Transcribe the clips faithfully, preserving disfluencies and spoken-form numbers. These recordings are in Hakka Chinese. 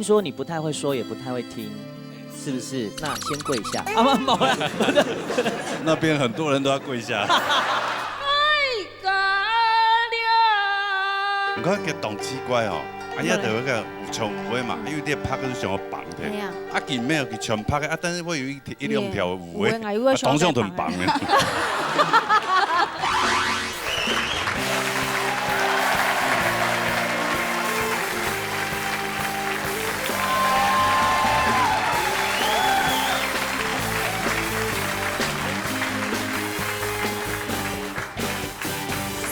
说你不太会说，也不太会听，是不是？那先跪下。啊，没有啦。那边很多人都要跪下。你看个当奇怪哦，啊，遐就有个有唱有的嘛，因为你拍个是想要绑的，哎呀，啊，佢没有佢全拍的啊，但是会有一一两条有的，有的，有的啊，当像很绑的。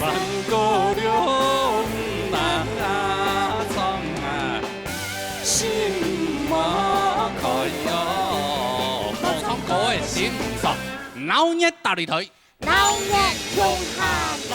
三姑六姆啊，唱啊，心花开哟，好唱歌的欣赏，闹热大擂台。 闹热共下来。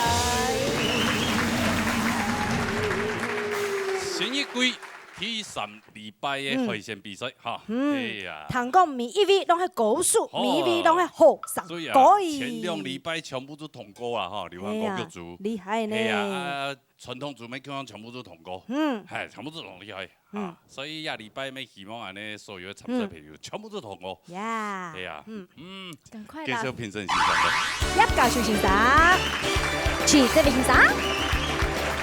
新一季第三礼拜个海鲜比赛哈，嗯哎呀，听讲每一位拢系高手，哦每一位拢系好上所以啊高，前两礼拜全部都通过啊哈，流汗哎呀高剧组，厉害呢。哎呀，啊传统组没看全部都通过，嗯哎，全部都很厉害嗯啊，所以下礼拜没希望啊，呢所有的参赛朋友全部都通过，呀哎，呀，嗯，嗯，赶快介绍啦，评审先生的。叶教授先生，徐志伟先生，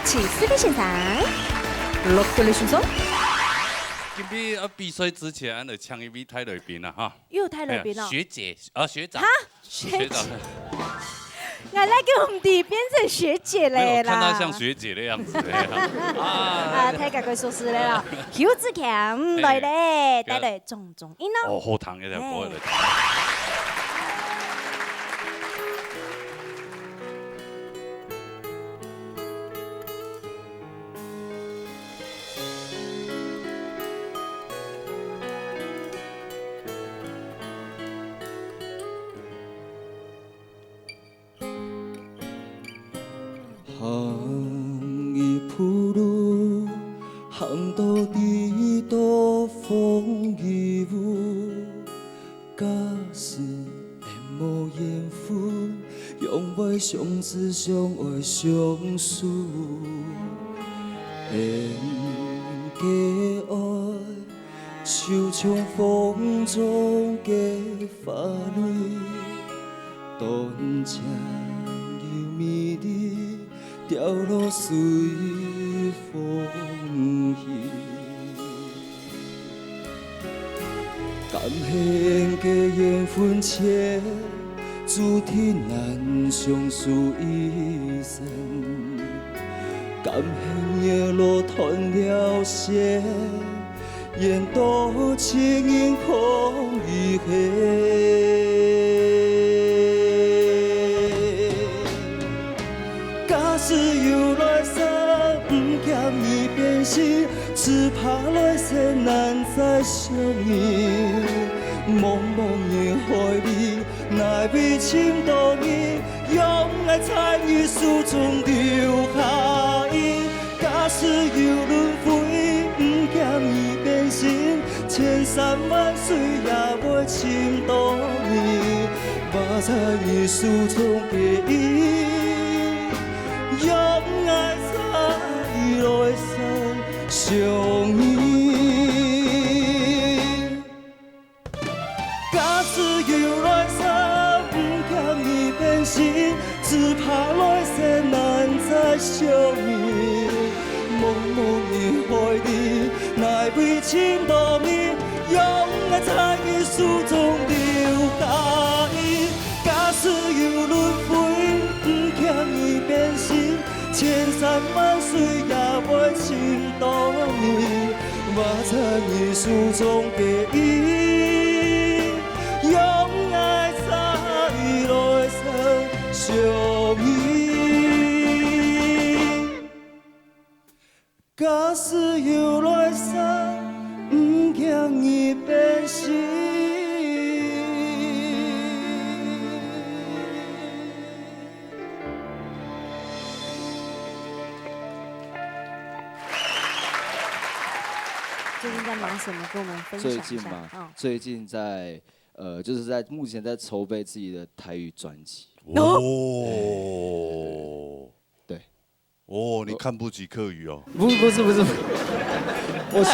徐思碧先生，陆德礼先生，今天呃比赛之前，俺就请一位大来宾了哈，又有大来宾了哎呀，学姐啊学长哈，学长，俺来给我们的变成学姐没有嘞啦，看她像学姐的样子哎呀啊啊，太高贵说师嘞啦，邱志强来嘞，带来种种音哦。哦，好听一点，不会的。 行一步路，行到地都风雨无。假使会无缘分，用为相知相爱相守。恩个爱，就像风中个花蕊，短暂又美丽。 掉落随风去。甘愿个缘分切，注定难相守一生。甘愿月落断了线， 愿多情人空余恨。假使有来生，毋驚你变心，只怕来生难再相遇。茫茫人海里，哪位寻到你？让爱在你手中留下印。 假使有轮回，毋惊你变心，千山万水也会寻到你。握在你手中个印，让爱在来生相遇。 假使有来生，毋驚你变心，只怕来生难再相遇。茫茫人海里，哪位寻到你？让爱在你手中留下印。假使有轮回，毋惊你变心，千山万水也会寻到你。 握在你手中个印，让爱在来生相遇。假使有来生，毋惊你变心。 最近在忙什么？跟我们分享一下。最近嘛，嗯，最近在呃，就是在目前在筹备自己的台语专辑。哦，对，哦，哦，你看不起客语哦。不是不是不是，我是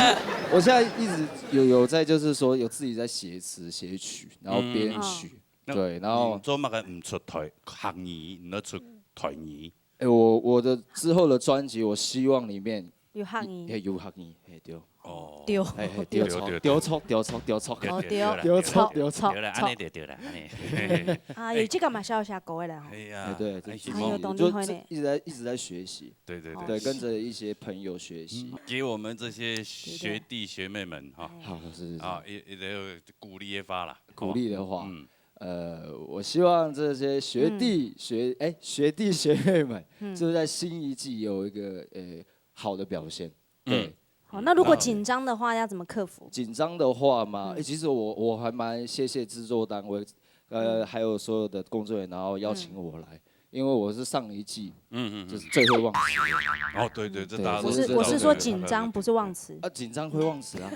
我现在一直有有在，就是说有自己在写词写曲，然后编曲，嗯。对，然后你做麼个毋出台客語，毋出台語？哎，我我的之后的专辑，我希望里面有客語。嘿有客語，嘿对，哦，对，嘿嘿对对对错对错对错对错，哦对对啦对错对错对错，对啦，安尼就对啦，安尼。啊，有这个嘛，笑笑狗的啦吼。哎呀，哎对，就哎是哎呦懂就你会呢这一直在一直在学习，对对哦对，对，跟着一些朋友学习。给我们这些学弟学妹们哈，好，是是是。啊，一一个鼓励一发啦，鼓励的话，嗯呃，我希望这些学弟学哎学弟学妹们，嗯就是在新一季有一个呃好的表现。对，嗯好，那如果紧张的话，要怎么克服？紧张的话嘛，嗯哎，其实我我还蛮谢谢制作单位，呃，还有所有的工作人员，然后邀请我来，因为我是上一季嗯嗯嗯，就是最会忘词的。哦对对，这对大家都我是知道我是说对紧张，不是忘词。啊，紧张会忘词啊，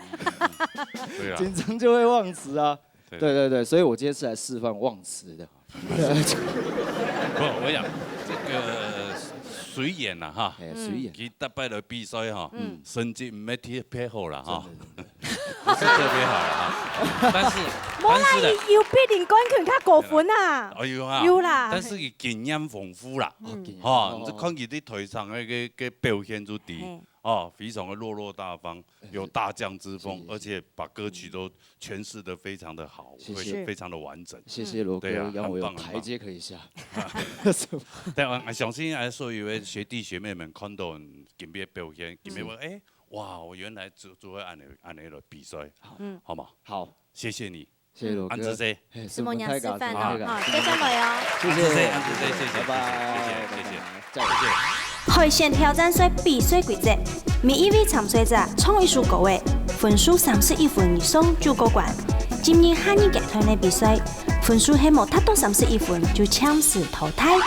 对啦，紧张就会忘词啊。对对对对，所以我今天是来示范忘词的。不，我讲这个随演啦哈，哎，随演，其实逐擺來比賽哈，嗯成績毋係特別好啦哈，真的不是特別好啦哈，但是無啦，但是呢，伊有比林冠群較高分啊。哦有啊，有啦。但是佢經驗豐富啦，嗯哈，哦你就看佢在台上个个个表現就知，嘿哦，非常的落落大方，有大将之风谢，谢而且把歌曲都诠释得非常的好，谢谢会非常的完整。谢谢罗哥，对啊让我有很棒很棒台阶可以下。但我相信，哎，所有的学弟学妹们看到今天的表现，今天我哎，哇，我原来做做会安尼安尼来比赛，嗯好吗？好，谢谢你，谢谢罗哥。安子姐。嘿，什么娘示范太感谢啊？了哈，再见了哟。谢谢，谢谢安子姐谢谢拜拜，谢谢谢谢拜拜谢谢。海选挑战赛比赛规则：每一位参赛者唱一首歌仔，分数三十一分以上就过关。进入下一阶段的比赛，分数系无达到三十一分就暂时淘汰。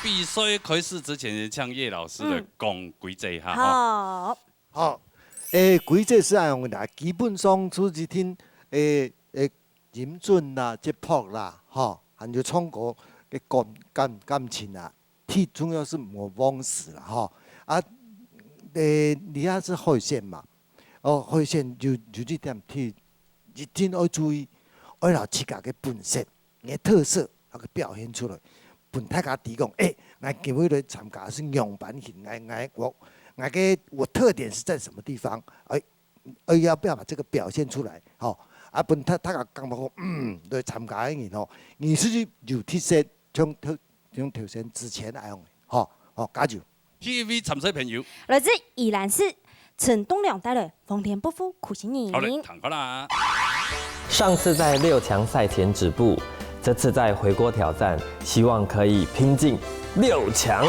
比赛开始之前，先请叶老师来嗯讲规则一下哈。好，好，诶，规则是恁样啦，基本上就一定，诶诶，音准啦、节拍啦，吼，还有唱歌个感感感情啊，最重要是莫忘词啦，吼。啊，诶，你也是海选嘛，哦，海选有有一点，一定要注意，要拿自家个本色、你个特色，那个表现出来。 分大家知讲，诶，𠊎今日來參加是仰般形，𠊎𠊎我𠊎个我特點是在什麼地方，誒，誒要不要把這個表現出來，吼，啊，分大大家感覺講，嗯，來參加个人吼，你是有特色，像頭像頭先之前那樣，吼，吼，加油。第一位參賽朋友，來自宜蘭市陳棟樑帶來《黃天不負苦心人》。好嘞，聽好啦。上次在六強賽前止步，這次再回鍋挑戰，希望可以拼進六強。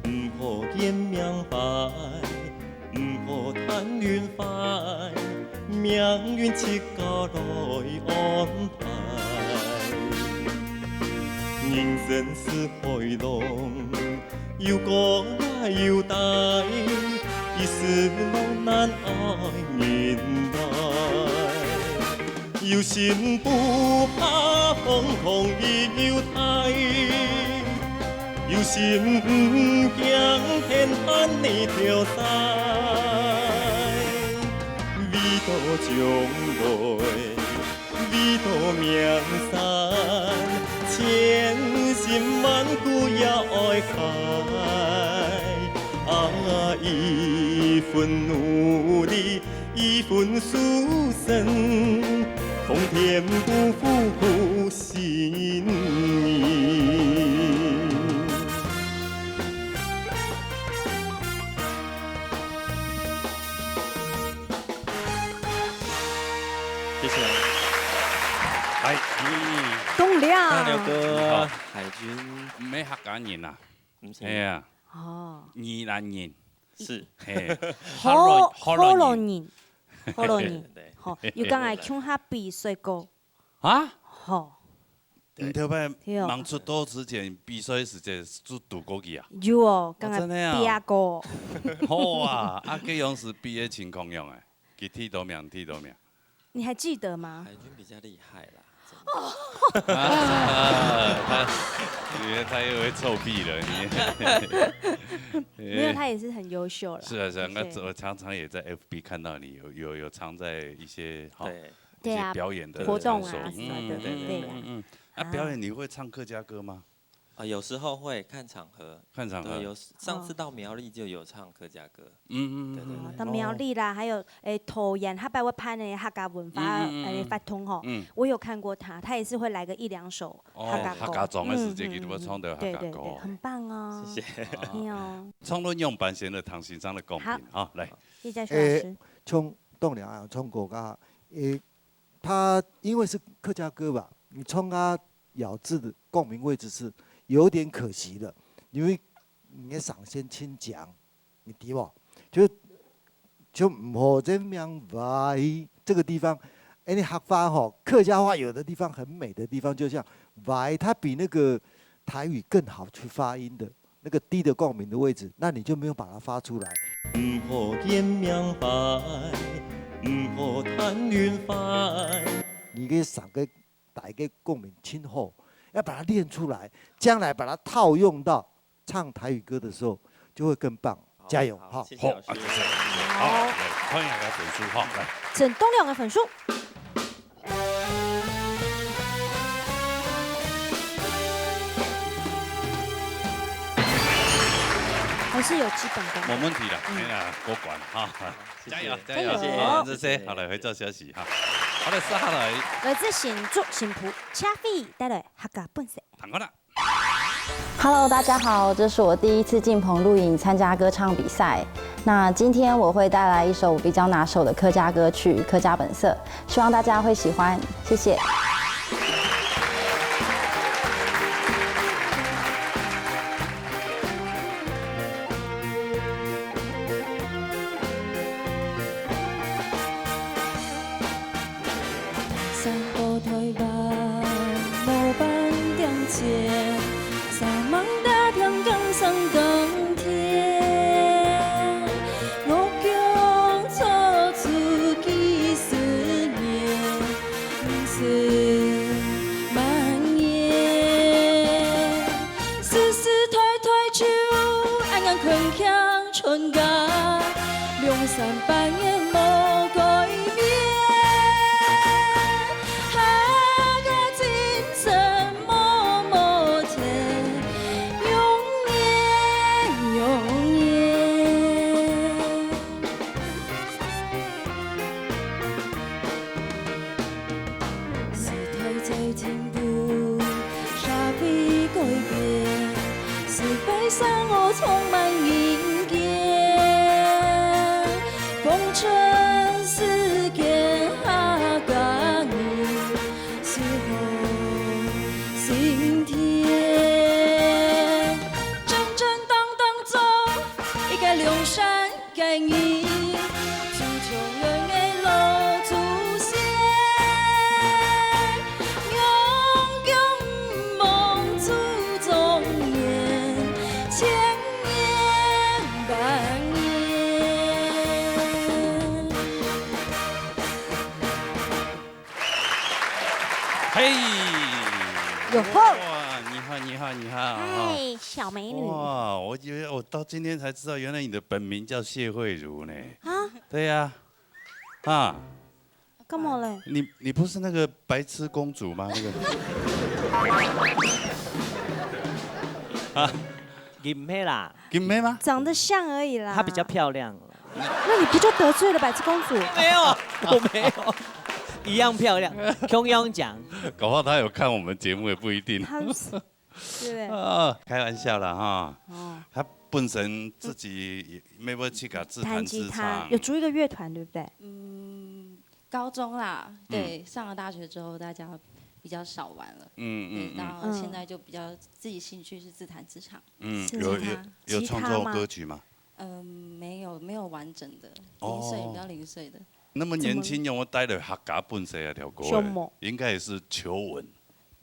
毋好見明白，毋好趁運快，命運自家來安排。人生是海浪，有高也有低，一時浪難愛人來。 有心不怕風狂雨有大，有心毋驚天翻地跳曬。為著將來，為著命散，千辛萬苦也愛挨。啊，一分努力， 一分書生，皇天不負苦心人。谢谢。哎，棟樑。大刘哥，好海军，毋係客家人啊，不是哎呀，哦，宜蘭人，是嘿，河河洛人，河洛人，河洛人，对，吼，有跟𠊎共下比賽過。啊，吼，你頭擺對哦。吂出道之前，比賽時節就堵過佢啊？有哦，剛剛啊，真的啊？比過。好啊，啊，該樣時比个情況樣欸，佢第幾名，第幾名？你還記得嗎？海軍比較厲害啦，真的。啊，他，因為他又會臭屁了，你。沒有，他也是很優秀啦。是啊，是啊，謝謝。那我常常也在F B看到你有，有，有常在一些，哈，對。一些表演的場所。對啊，活動啊什麼的，嗯，對，對，對。嗯，嗯，嗯。啊，表演你會唱客家歌嗎？啊，有時候會，看場合。看場合。對，有時，上次到苗栗就有唱客家歌。嗯，嗯，嗯，嗯。對，對，對。哦，到苗栗啦，還有，欸，桃園，他還會辦那個客家文化，嗯，嗯，嗯，欸，嗯。活動吼。嗯。我有看過他，他也是會來個一兩首客家歌。哦，客家庄的時節，嗯，嗯，佢都會唱到客家歌。嗯，對，對，對，很棒哦。謝謝。對哦。唱到仰般先來聽先生个講評，好。哈，來。 你再說，老師。欸，唱，當然啊，唱歌啊，欸，他因為是客家歌吧，你唱啊咬字的共鳴位置是有點可惜的，因為你的嗓線清強，你知無？就，就毋好這樣歪，這個地方，欸，你客話吼，客家話有的地方很美的地方，就像歪，它比那個台語更好去發音的。 那個低的共鳴的位置，那你就沒有把它發出來。毋好見明白，毋好聽明白。你个上个台个共鳴清楚，要把它練出來，將來把它套用到唱台語歌的時候，就會更棒。好，加油，好，哈。謝謝老師。好，啊，謝謝，謝謝。好，好。來，看一下分數哈，來。沈東亮个分數。 還是有基本功。無問題啦，嗯。哎呀，過關哈。謝謝。加油，加油。加油。好，這些，好，來，回到消息哈。好，來，接下來。來自新竹新埔，車飛帶來客家本色。聽看啦。 Hello，大家好，這是我第一次進棚錄影參加歌唱比賽。那今天我會帶來一首我比較拿手的客家歌曲《客家本色》，希望大家會喜歡，謝謝。 山高台灣無半點錢，三萬打拼耕種耕田，我共做出幾十年，毋使滿月。世世代代就恁樣勤儉 存家，兩三百年無改變，客家精神默默在永遠永遠。 時代在進步，社會改變，是悲傷我充滿陰間。風塵世間客家人，是好心田。正正當當做一個良善 个人，就像人个老祖先，仰仰望祖宗言，千年萬年。 嘿，有吼。哇，你好，你好，你好，哈。嗨，小美女。哇，我以為，我到今天才知道，原來你的本名叫謝慧茹呢。啊？對呀，啊。幹嘛嘞？你，你不是那個白痴公主嗎？那個。啊，佢毋係啦。佢毋係嗎？長得像而已啦。她比較漂亮。 那你不就得罪了白痴公主？沒有，我沒有，一樣漂亮，共樣靚。搞不好她有看我們節目也不一定。她是，對不對？啊，開玩笑啦哈。哦。她本身自己也，也有自家自彈自唱。彈吉他，有組一個樂團，對不對？嗯，高中啦，嗯。對，上了大學之後，大家比較少玩了。嗯，嗯，對，嗯。然後現在就比較自己興趣是自彈自唱。嗯，是。有，有，吉他。有創作歌曲嗎？吉他嗎？ 嗯，沒有，沒有完整的，哦。零碎，比較零碎的。那麼年輕，怎麼？有沒有帶來客家本色這條歌？什麼？應該也是求穩。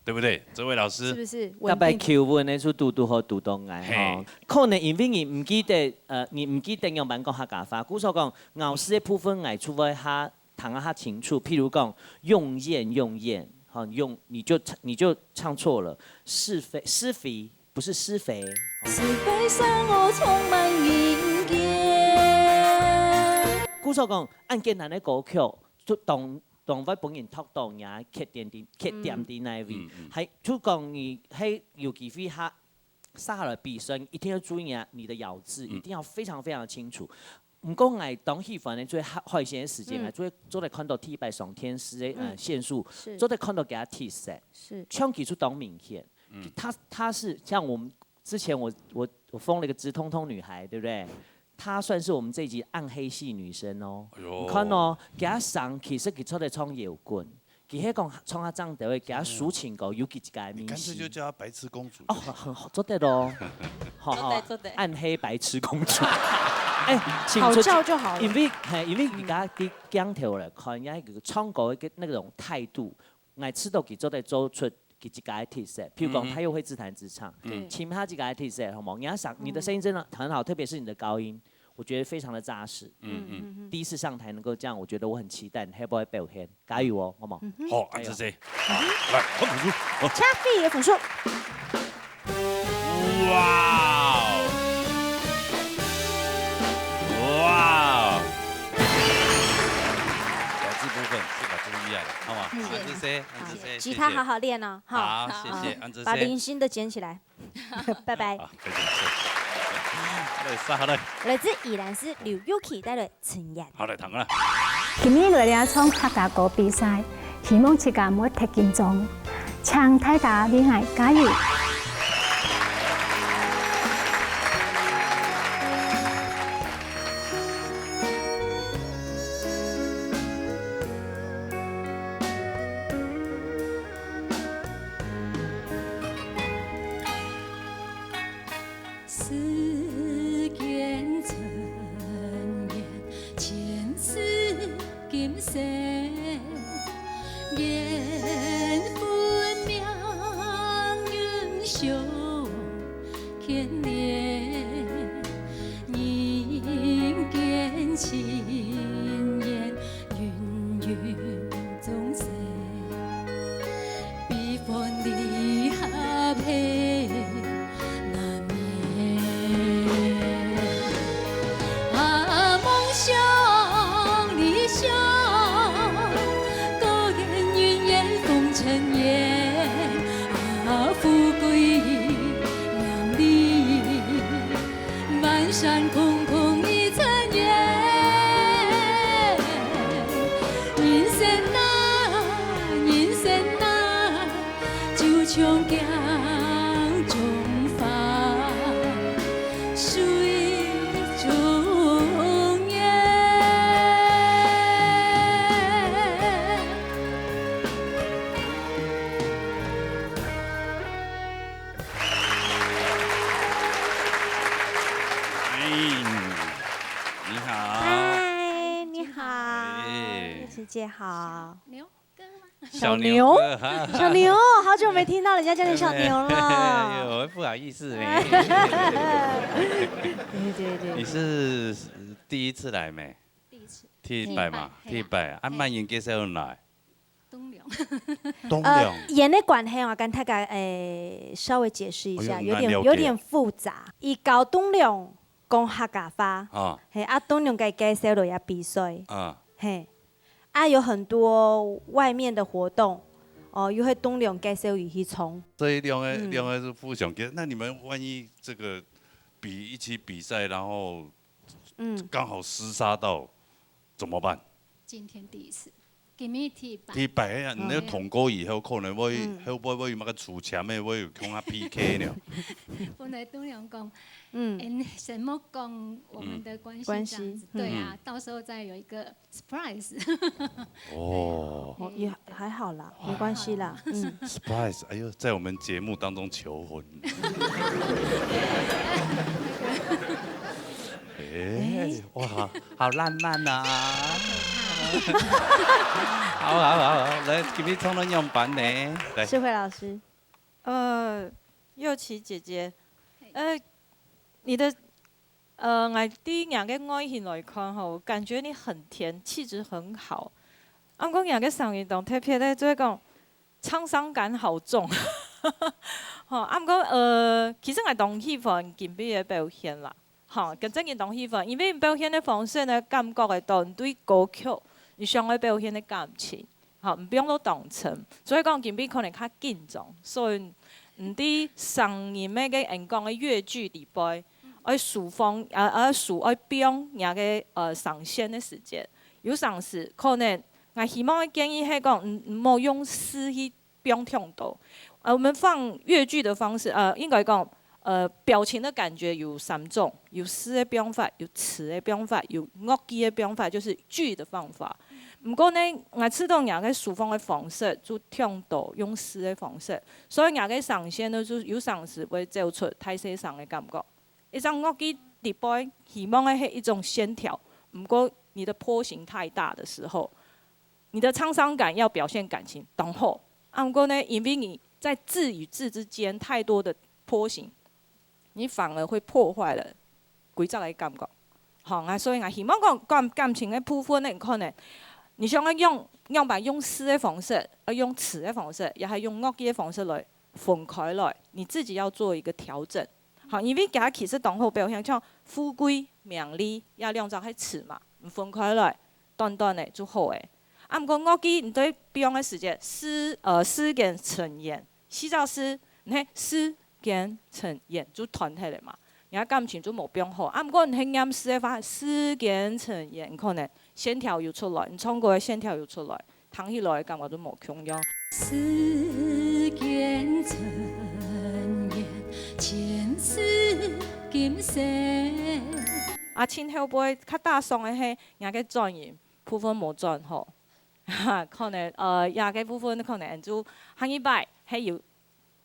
對不對？這位老師，是不是？逐擺穩定。求問个就堵堵好堵到𠊎吼。嘿。可能因為你毋記得，呃，你毋記得樣般講客家話，故所講咬字个部分，𠊎就會較聽啊較清楚。譬如講，用眼，用眼，吼，用，你就，你就唱錯了，是非，施肥，不是施肥。世界上我充滿陰間。故所講，恁簡單个歌曲，就當，當會分人讀到你个缺點的，缺點的那一位。嗯，嗯。還，就講你，嘿，有機會哈，下來比賽，一定要注意啊，你的咬字，嗯。一定要非常非常清楚。毋過，𠊎當喜歡个，做海，海鮮个時間，嗯。𠊎做，做得看到第一擺上電視个，呃，嗯。線數，是。做得看到佢个特色，是。唱技術當明顯。嗯。他，他是像我們之前我，我，我封了一個直通通女孩，對不對？她算是我們這一集暗黑系女生哦。哎喲。你看哦，佢个聲其實佢出來唱搖滾，佢係講唱較正調个，佢个抒情歌有佢自家个明星。你乾脆就叫她白痴公主。哦，很好，做得咯。好，好，做得，做得。暗黑白痴公主。哎，請出去。好叫就好了。因為，嘿，因為你剛剛鏡頭來看，人家一個唱歌个那種態度， 𠊎知道佢做得做出佢自家个特色，譬如講，嗯哼。他又會自彈自唱，嗯。其他自家个特色，好無？你要想，你的聲音真的很好，特別是你的高音，我覺得非常的扎實。嗯，嗯。第一次上台能夠這樣，我覺得我很期待你下擺个表現，加油哦，好無？嗯哼。好，加油。恁仔細。好，來，換分數。好。Chaffee个分數。哇哦！哇哦！咬字部分，這個注意啊，好嗎？嗯。恁仔細，恁仔細，其他好好練哦，哈。好，謝謝，好。恁仔細。把零星的撿起來。拜拜。好，再見。好嘞，殺好嘞。來自宜蘭市劉又琪帶來 陳燕。好，來，聽啊。今日來這場客家歌比賽，希望自家毋會忒緊張，請大家為𠊎加油。世間塵緣，前世今生，緣分命運相牽連，人間情緣 芸芸眾生，悲歡離合係難免。啊，夢想理想，高緣雲煙紅塵緣，啊，富貴名利， 萬山空空一塵緣，人生啊，人生啊，就像鏡中花，水中月。 嗨，你好。嗨，你好。哎。师姐好。牛哥吗？小牛？小牛哥，哈。小牛，好久沒聽到人家叫你小牛了。哎呦，不好意思哎。對，對，對。你是第一次來沒？第一次。第一擺嘛，第一擺，嘿啊。第一擺。啊，嘿。慢慢介紹來。 東龍。東龍。呃，因為關係，𠊎跟大家，誒，稍微解釋一下，哎喲，有點，恁難了解。有點複雜。佢教東龍講客家話，啊。嘿，啊，東龍个介紹落來比賽，啊。嘿，啊，有很多外面的活動，哦，又會東龍介紹佢去唱。所以兩個，嗯。兩個是互相介紹。那你們萬一這個比，一起比賽，然後，嗯。剛好廝殺到，怎麼辦？今天第一次。 今日第一擺。第一擺啊，嗯。你通過以後可能會，嗯。會不會有麼个抽籤的，會有共下P K呢？本來東龍講，嗯。嗯，先莫講我們的關係這樣子，嗯。關係，對啊，嗯。到時候再有一個surprise。哦。哦，也還好啦，沒關係啦，嗯。Surprise，哎喲，在我們節目當中求婚。哎，哎。哇，好浪漫啊！好，好，好，好，來，今日唱到樣般呢？來。詩慧老師。呃，佑琪姐姐，呃，你的，呃，𠊎對你个外形來看吼，感覺你很甜，氣質很好。啊，毋過你个聲音當特別个，就係講滄桑感好重。吼，啊，毋過，呃，其實𠊎當喜歡今晡日个表現啦。 吼，跟正經當喜歡，因為表現个方式呢，感覺得到你對歌曲，你想愛表現个感情，吼，毋放到當深。所以講今晡可能較緊張，所以你對聲音个、个演講个樂句裡背，愛舒放，啊，啊，手愛放若个，呃，聲線个時節。有當時可能，𠊎希望个建議係講，你，你莫用勢去 放忒多。呃，我們放樂句的方式，呃，應該講，呃，表情的感覺有三種，有詩个放法，有詞个放法，有樂句个放法，就是句的放法。毋過呢，𠊎試著若个舒放个方式，就忒多用詩个方式，所以若个聲線呢，就有當時會走出大細聲个感覺。一張樂句裡背，希望个係一種線條，毋過你的波形太大的時候， 你的滄桑感要表現感情當好。啊，毋過呢，因為你在字與字之間太多的波形，你反而會破壞了規則个感覺。好，啊，所以啊，希望講感，感情个部分呢，你可能你想要用，樣般用詩个方式，要用詞个方式，也還用樂句个方式來分開來，你自己要做一個調整。好，因為佢其實當好表現，像富貴、名利，這兩隻係詞嘛，你分開來，短短个就好个。 啊，毋過樂句你對放个時節，時，呃，時間伸延，四隻字，你係時間伸延就斷忒了嘛，人家感情就無放好。啊，毋過你係念詩个話，時間伸延，可能線條有出來，你唱歌个線條有出來，聽起來感覺就無共樣。時間伸延，前世今生。啊，盡後背較打爽个係人个轉音。 部分無轉好。哈，可能，呃，這个部分可能就下二擺係有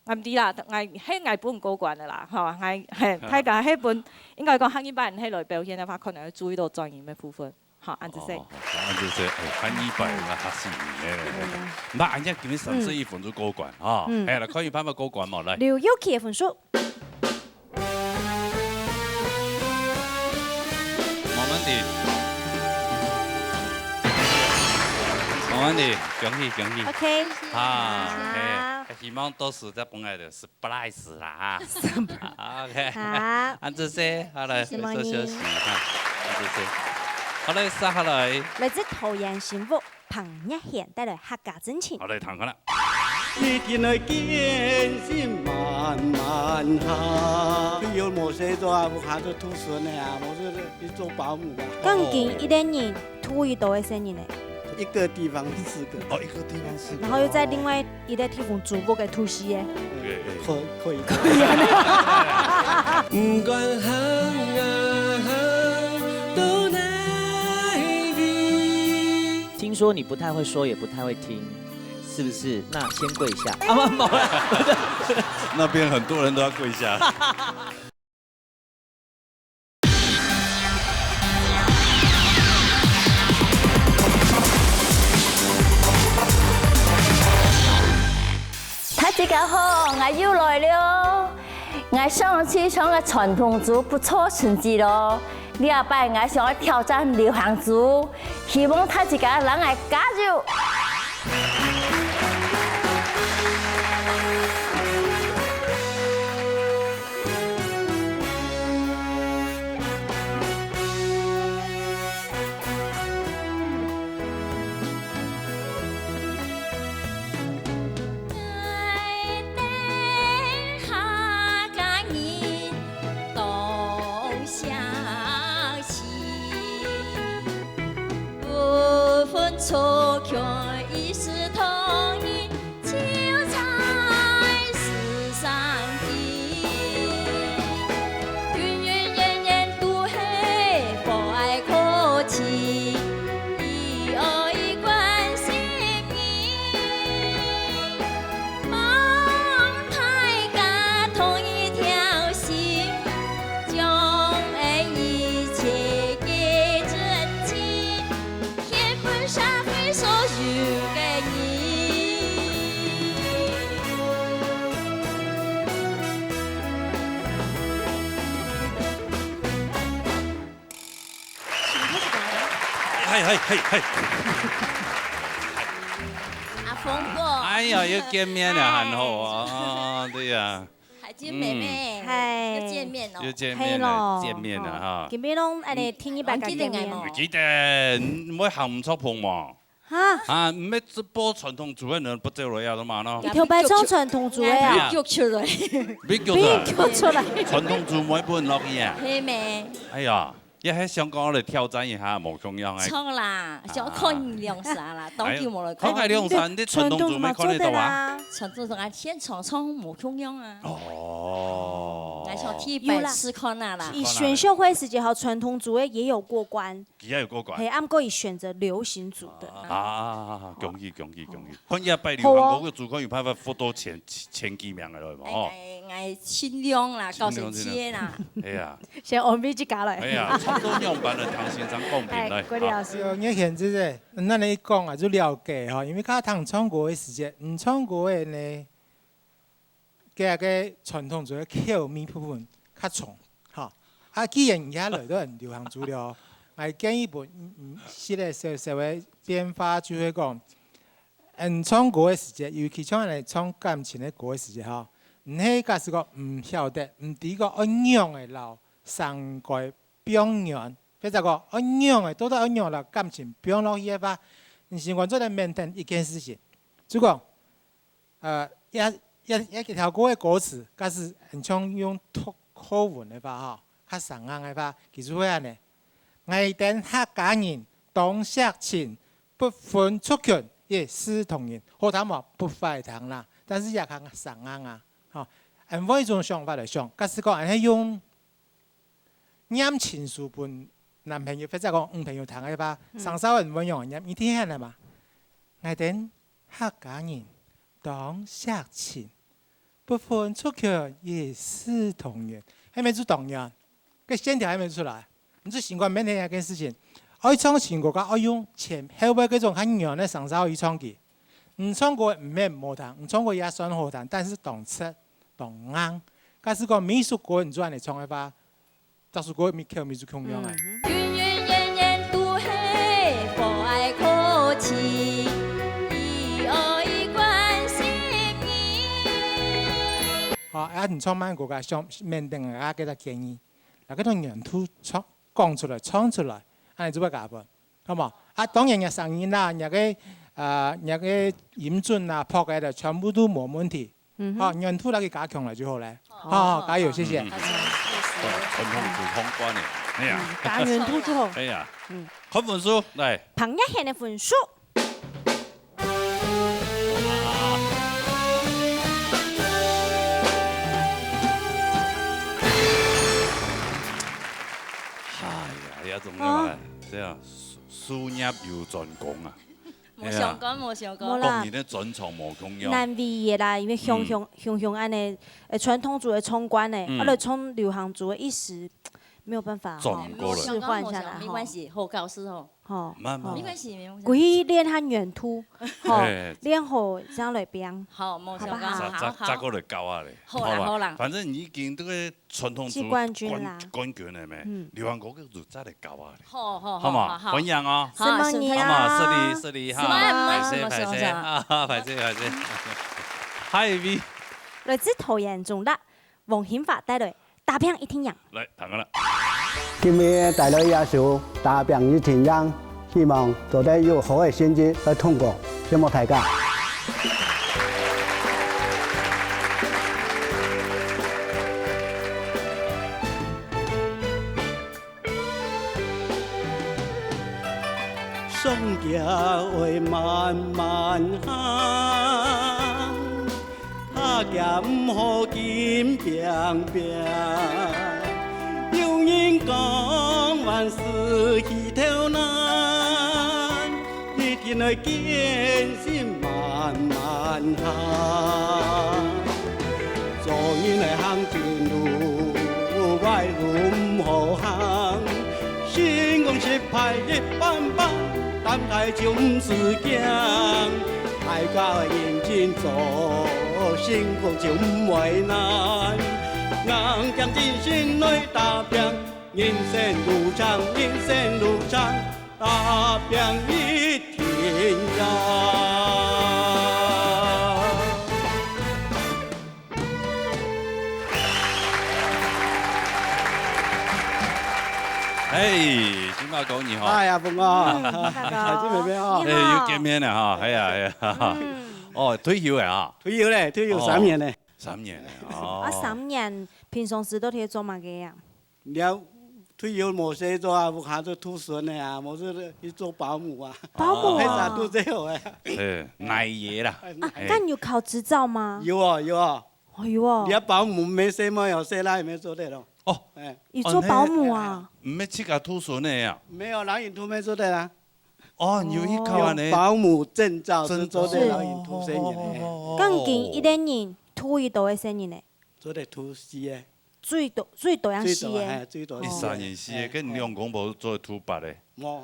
，𠊎毋知啦，𠊎，係𠊎分過關个啦，吼，𠊎，係，大家係分，應該講下二擺係來表現个話，可能會注意到轉音个部分。好，恁仔細。哦，好，恁仔細，哦，下二擺那較幸運个。嗯。那恁樣今日三十一分就過關，吼。嗯。哎，來，看有辦法過關無？來。劉佑琪个分數。 無問題。無問題，恭喜，恭喜。OK。啊，好。嘿，希望到時再分𠊎个surprise啦，哈。OK。好。恁仔細，好來，謝謝你。做休息，哈，恁仔細。好來，接下來。來自桃園新屋 彭月賢帶來客家真情。好，來聽看啦。你定愛堅信慢慢行。你有某些做啊，有下就渡孫个啊，某些你做保姆啊。鋼琴一个人渡幾多个細人呢？一个地方四个。哦，一个地方四个。然後又在另外一个地方租屋个渡四个。對，對。可，可以。可以啊。毋管行啊行到哪位。 聽說你不太會說，也不太會聽，是不是？那先跪下。啊，沒有啦。那邊很多人都要跪下。大自家好，𠊎又來了。𠊎上次唱个傳統組不錯成績咯。 這擺𠊎想愛挑戰流行組，希望大自家摎𠊎加油！嗨，嗨，嗨，嗨。阿峰哥。哎呀，又見面了，很好啊，對呀。海军妹妹，嗯。嗨。又見面了。又見面了，嗨咯。見面了哈。今晡日攏恁呢，第二擺个見面。嗯。記得𠊎無？記得，你毋會行毋著風無？哈？啊，毋係直播傳統組个人不走了呀，都嘛咯。你頭擺唱傳統組个啊？哎呀。被逐出來。被逐出來。被逐出來。傳統組妹分落去啊？係咩？哎呀。 也係想講來挑戰一下無共樣个。唱啦，想看兩儕啦，當久無來看。哎，看開兩儕，你傳統組妹看得到啊？傳統組啊，現場唱無共樣啊。哦。𠊎想第一擺試看啊啦。有啦。以選秀會時節吼，傳統組个也有過關。佢也有過關。嘿，啊，毋過佢選擇流行組的。啊，恭喜恭喜恭喜！看一擺流行歌个組，看有辦法活到前，前幾名个了無？哎，哎，哎，盡量啦，盡量，到前幾个啦。盡量。哎呀。 先安慰自家來。哎呀，差不多樣般个，唐先生公平來。哎，郭李老師。啊。哎喲，你看這個，恁樣一講啊，就了解吼，因為較聽唱歌个時節，嗯，唱歌个呢，佢个傳統就係口味部分較重，吼。啊，既然而家來到流行主流，𠊎建議分，嗯，嗯，一個小小个變化，就係講， 嗯，唱歌个時節，尤其像恁樣唱感情个歌个時節吼，毋係假使講毋曉得，毋知講愛仰仔摎聲樂放軟，或者講愛仰仔，到底愛仰摎感情放落去个話，你先講做得maintain一件事情，就講，呃，這，這，這一條歌个歌詞，假使你像用讀課文个話吼，較生硬个話，其實會恁樣。 𠊎等客家人當惜情，不分族群，一視同仁。好聽無？不壞聽啦，但是也較生硬啊。吼，恁換一種想法來想，假使講恁樣用念情書分男朋友，或者講女朋友聽个話，嗯。生疏恁樣用念，你聽下來嘛？𠊎等客家人當惜情，不分族群，一視同仁。係毋係就當然？ 个線條還無出來，你就心肝面前一件事情，愛唱情歌，該愛用前後尾該種較軟个聲調去唱佢。你唱歌毋係毋好聽，你唱歌也算好聽，但是當直、當硬。假使講每一首歌你就恁樣唱个話，逐首歌每口味就共樣个。嗯哼。好，啊，你唱慢歌，該想面頂个啊，給佢建議。 來，該種軟度唱，講出來，唱出來，恁樣就會加分，好無？啊，當然，若聲音啦，若个，呃，若个音準啦，拍个了，全部都無問題。嗯哼。好，軟度來去加強來就好了。好，好，好，加油，謝謝。嗯。好，傳統組通關了，哎呀。嗯，加軟度就好。哎呀。嗯。看分數，來。彭雅賢个分數。 哎呀，這種啊，哦。這樣，術，術業有專攻啊。無相干，哎呀。無相干。無啦。個人个專長無共樣。難為个啦，因為雄雄，嗯。雄雄恁樣，呃，傳統組个衝關呢，嗯。啊，來衝流行組个一時沒有辦法吼，轉過來。試換一下啦，吼。沒關係，好考試吼。 吼。慢慢。沒關係，沒關係。過去練下軟度，吼，哎。練好正來變。好，無相干，好不好？好，好。再，再，再過來教下咧，好啦，好吧？好啦。反正你已經這個傳統組季冠軍啦。冠，冠軍了咩？嗯。流行歌曲就再來教下咧。好，好，好，好嘛？好，好。歡迎哦。好，承蒙你啊。好嘛，順利，順利哈。承蒙，承蒙，承蒙，承蒙。歹勢，歹勢，啊，歹勢，歹勢。下一位。來自桃園中壢， 王興華帶來《打拚一定贏》。來，聽下啦。今日帶來這首《打拚一定贏》，希望做得有好个成績來通過，承蒙大家。打拚一定要。嘿，金马哥你好。哎呀，峰哥。嗯，大哥。哎，这边哦。你好。哎，又见面了哈，哎呀，哎呀。嗯。哦，退休了啊。退休了，退休三年了。哦，三年了，哦。啊，三年，平常时都在做么个呀？ 了，退休無事做啊，屋下就渡孫个啊，無就去做保姆啊。保姆啊。哦。該儕渡最好个。係，奶爺啦。啊，哎。該你有考執照嗎？有哦，有哦。哦，有哦。你愛保姆，無細妹哦，細倈也做得咯。哦。哎。你做保姆啊？哦，你，哎，毋係自家渡孫个啊？沒有，老人渡也做得啊。哦，你有去考啊？有保姆證照係做得老人渡細人个。哦。該你一個人渡幾多个細人呢？做得渡四个。 最多，最多樣四个。最多，哎，最多四个。一儕人四个，哎，該你兩公婆做得渡八个？無，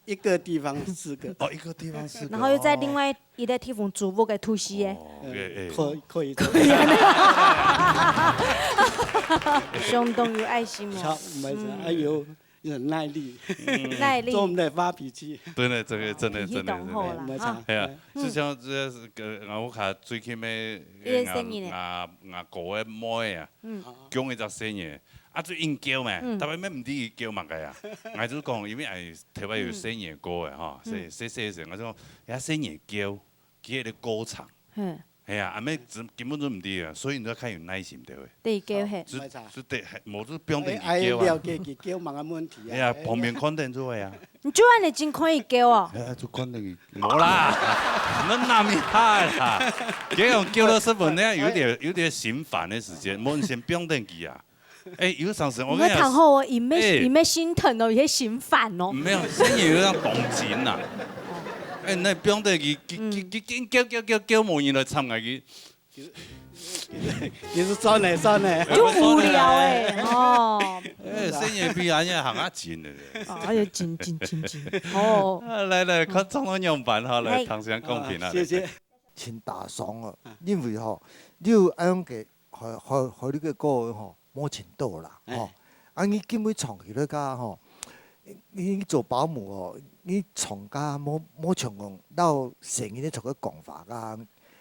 一個地方四個。哦，一個地方四個，然後又在另外一個地方租屋个渡四个。哦。哦，哎，哎。可以，可以。可以。相當有愛心哦。好，毋好意思，嗯。哎喲，忍耐力。嗯。耐力。做毋得發脾氣。對呢，這個真的，脾氣真的，真的。當好啦，沒差。哈。哎呀，嗯。就像這個，呃，𠊎屋下最近个，一個細人呢。𠊎，𠊎，𠊎哥个妹啊， 嗯。降一隻細人，啊，就應噭嘛，嗯。逐擺乜毋知佢噭麼个啊。𠊎就講，因為𠊎頭擺有細人哥个吼，嗯。細，細細个時，𠊎就講，呀，細人噭，佢个過程。嗯。係啊，阿妹根本就毋知啊，所以你要較有耐心，對不對？對，噭嘿。就，就得，無就放等佢噭啊。哎，哎，了解佢噭麼个問題啊。哎呀，旁邊看等就會啊。 你就恁樣真可以噭哦。哎，就看等佢，無啦，恁那麼大啦。這樣噭到十分鐘，有點，有點心煩的時間，無你先放等佢啊。哎，有常時我跟你講，你會談好哦，你會，哎。你會心疼哦，你會心煩哦。沒有，細人有點動情啦。哎，你放等佢，佢，佢，嗯。佢，佢噭噭噭噭，無人來插佢。 其實，其實算了，算了。就無聊欸，哦。哎，細人比恁樣還較緊的咧。哦，哎喲，緊，緊，緊，緊。哦。啊，來，來，看創作樣板哈，來，嘿。唐先生公平啊。啊，謝謝。盡打爽啊，啊。因為吼，你有恁樣个，害，害，害你个歌吼， 無盡多啦，哎。吼。啊，你今晡日唱起來个吼，你做保姆哦，你唱歌無，無像講摎細人仔唱个講法啊。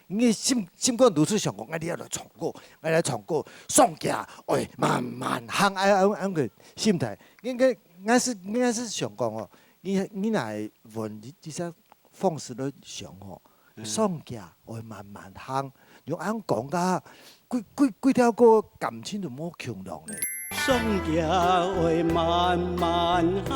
你心，心肝肚就想講，哎，你愛來唱歌，愛來唱歌，上架，哎，慢慢行，哎，恁，恁个心態。應該，應該是，應該是想講哦，你，你來問你，你想 方式來想吼，嗯。上架愛慢慢行，用恁講个，幾，幾，幾條歌感情就無共樣咧。上架愛慢慢行，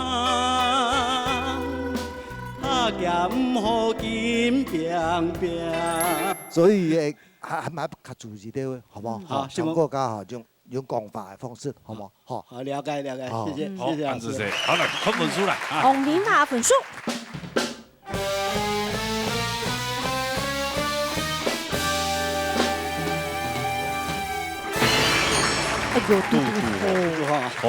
下架毋好緊拚拚。所以，誒，還，還，還較注意點，好不好？嗯。好，好，唱歌个吼，用 用講話个方式，好無？好。好，了解，了解，好。謝謝，好，謝謝老師。恁仔細。好，來，看分數來，啊。王明華分數。哎喲，嘟嘟好。嘟嘟好。哦。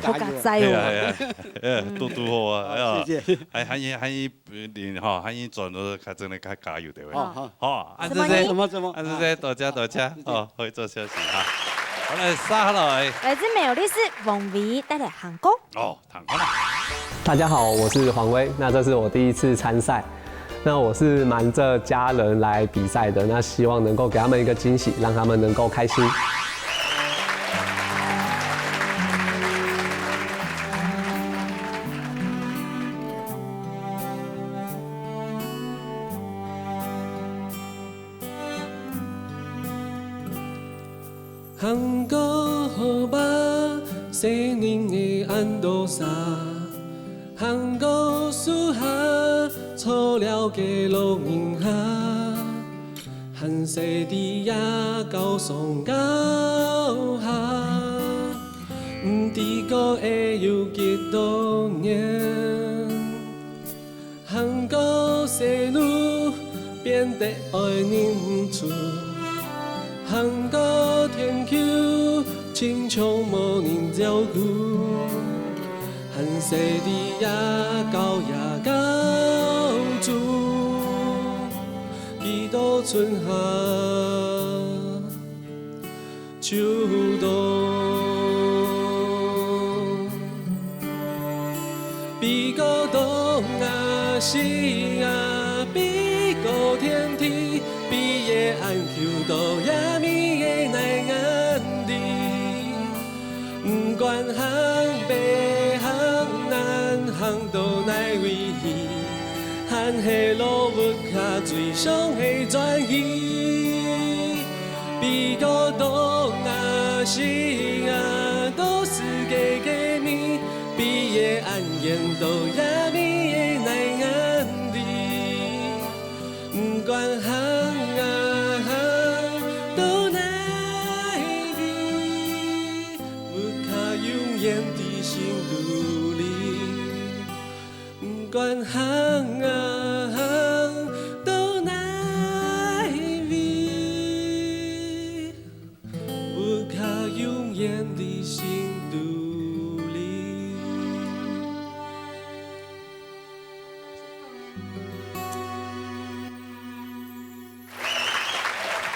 好佳哉哦。係啊，係啊，哎，嘟嘟好啊，哎呀。謝謝。還，還，還 你吼，還有轉到較真个較加油，對不對？好，好。好，恁仔細，什麼意思？什麼，什麼？恁仔細，多謝，多謝，好，謝謝。哦，可以做消息哈。好，來，接下來。來自苗栗市王維帶來行歌。哦，行歌啦。大家好，我是黃威，那這是我第一次參賽，那我是瞞著家人來比賽的，那希望能夠給他們一個驚喜，讓他們能夠開心。 行過河壩，細人仔恁多儕，行過樹下，坐了个老人家。 還細弟也高上高下，毋知過會有幾多年。行過細路，變得愛認輸，行過田坵，親像無人照顧。 還細弟也高也高，做幾多春夏秋冬。東啊西啊，比高天低，比夜暗求到夜暝个泥眼裡。毋管行北行南，行到哪位去，還係落屋下最想个轉去。比高東啊西啊，到世界个面， 比夜暗影到夜暝个泥眼裡，毋管行啊行到哪位，屋下永遠在心肚裡。毋管行啊行到哪位， 屋下永遠在心肚裡。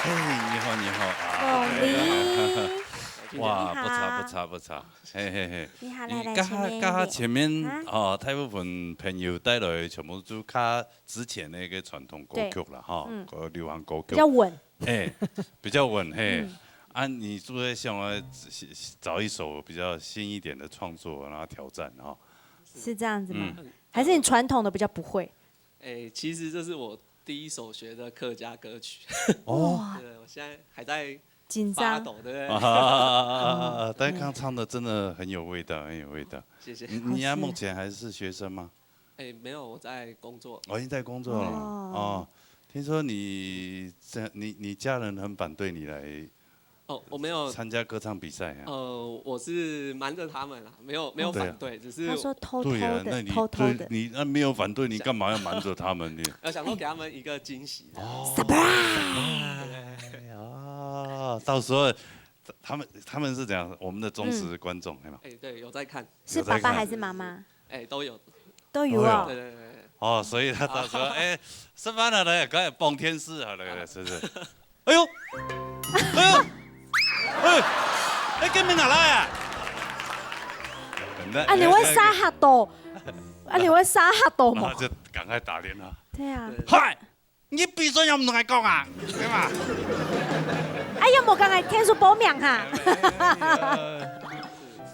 嘿，你好，你好啊！鳳梨。哇，你好。不差，不差，不差。嘿，嘿，嘿。你好，來，來，你剛才，前面一點。剛才前面，啊？哦，大部分朋友帶來全部就較之前的一個傳統歌曲了哈，對。嗯。歌，流行歌曲。比較穩。 哎，比較穩，嘿。嗯。啊，你是不是想要找一首比較新一點的創作，然後挑戰哈？是這樣子嗎？嗯。還是你傳統的比較不會？哎，其實這是我第一首學的客家歌曲。哦。對，我現在還在緊張。發抖，對不對？啊，但剛唱的真的很有味道，很有味道。謝謝。你，你啊，目前還是學生嗎？ 哎，沒有，我在工作。哦，已經在工作了。哦。哦，聽說你這，你，你家人很反對你來哦，我沒有。參加歌唱比賽啊？呃，我是瞞著他們啦，沒有，沒有反對，對啊。只是他說偷偷的，對啊，那你，偷偷的。對，你那沒有反對，你幹嘛要瞞著他們呢？我想說給他們一個驚喜。哦。Surprise！對。哎呀，到時候他們，他們是怎樣？我們的忠實觀眾，嗯。對嗎？哎，對，有在看。是爸爸還是媽媽？有在看。 哎，都有。都有哦。都有。對，對，對，對。哦，所以他，他說，哎，食飯了嘞，趕緊傍電視好了，是不是？哎呦，哎呦，哎，哎，今日哪來啊？啊，你會嚇嚇到？啊，你會嚇嚇到嗎？然後就趕快打電話。對啊。嗨， 你閉嘴，有毋同𠊎講啊，對嘛？哎呀，無講𠊎天數報名哈。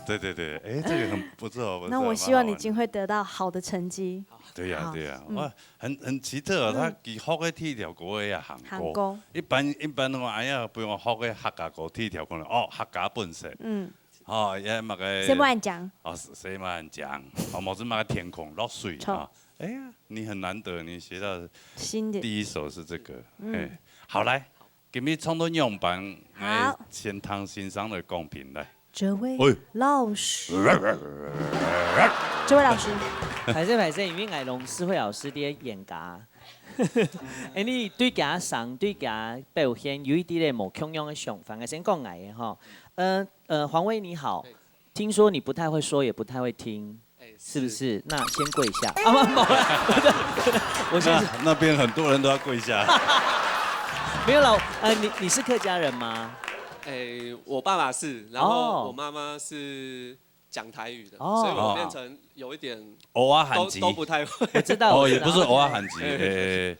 對，對，對，哎，這個很不錯，不錯，那我希望你今後會得到好的成績。蠻好玩的。對呀，好，對呀，嗯。哇，很，很奇特哦，嗯。他佢學个第一條歌也行歌。行歌。一般，一般的話，哎呀，比如講學个客家歌第一條可能，哦，客家本色。嗯。哦，也麼个。誰無恁講？哦，誰，誰無恁講？哦，無就麼个天空落水，著。哦。 哎呀，你很難得，你學到的新的。第一首是這個，嗯。哎，好，來，今日唱到仰般，好。來，先聽先生的講評，來。這位，哎。老師。這位老師。歹勢，歹勢，因為𠊎摎詩慧老師个冤家。哎，你對佢聲，對佢表現有一點點無共樣个想法。𠊎先講𠊎个吼。呃，呃，黃薇你好，哎。聽說你不太會說，也不太會聽。 哎，是不是？是。那先跪下。啊，不，不，我先，那，那邊很多人都要跪下。沒有啦，呃，你，你是客家人嗎？哎，我爸爸是，然後哦。我媽媽是講台語的，哦。所以我變成有一點都，蚵仔番薯。都不太會。我知道，哦，我知道。也不是蚵仔番薯，哎。哎。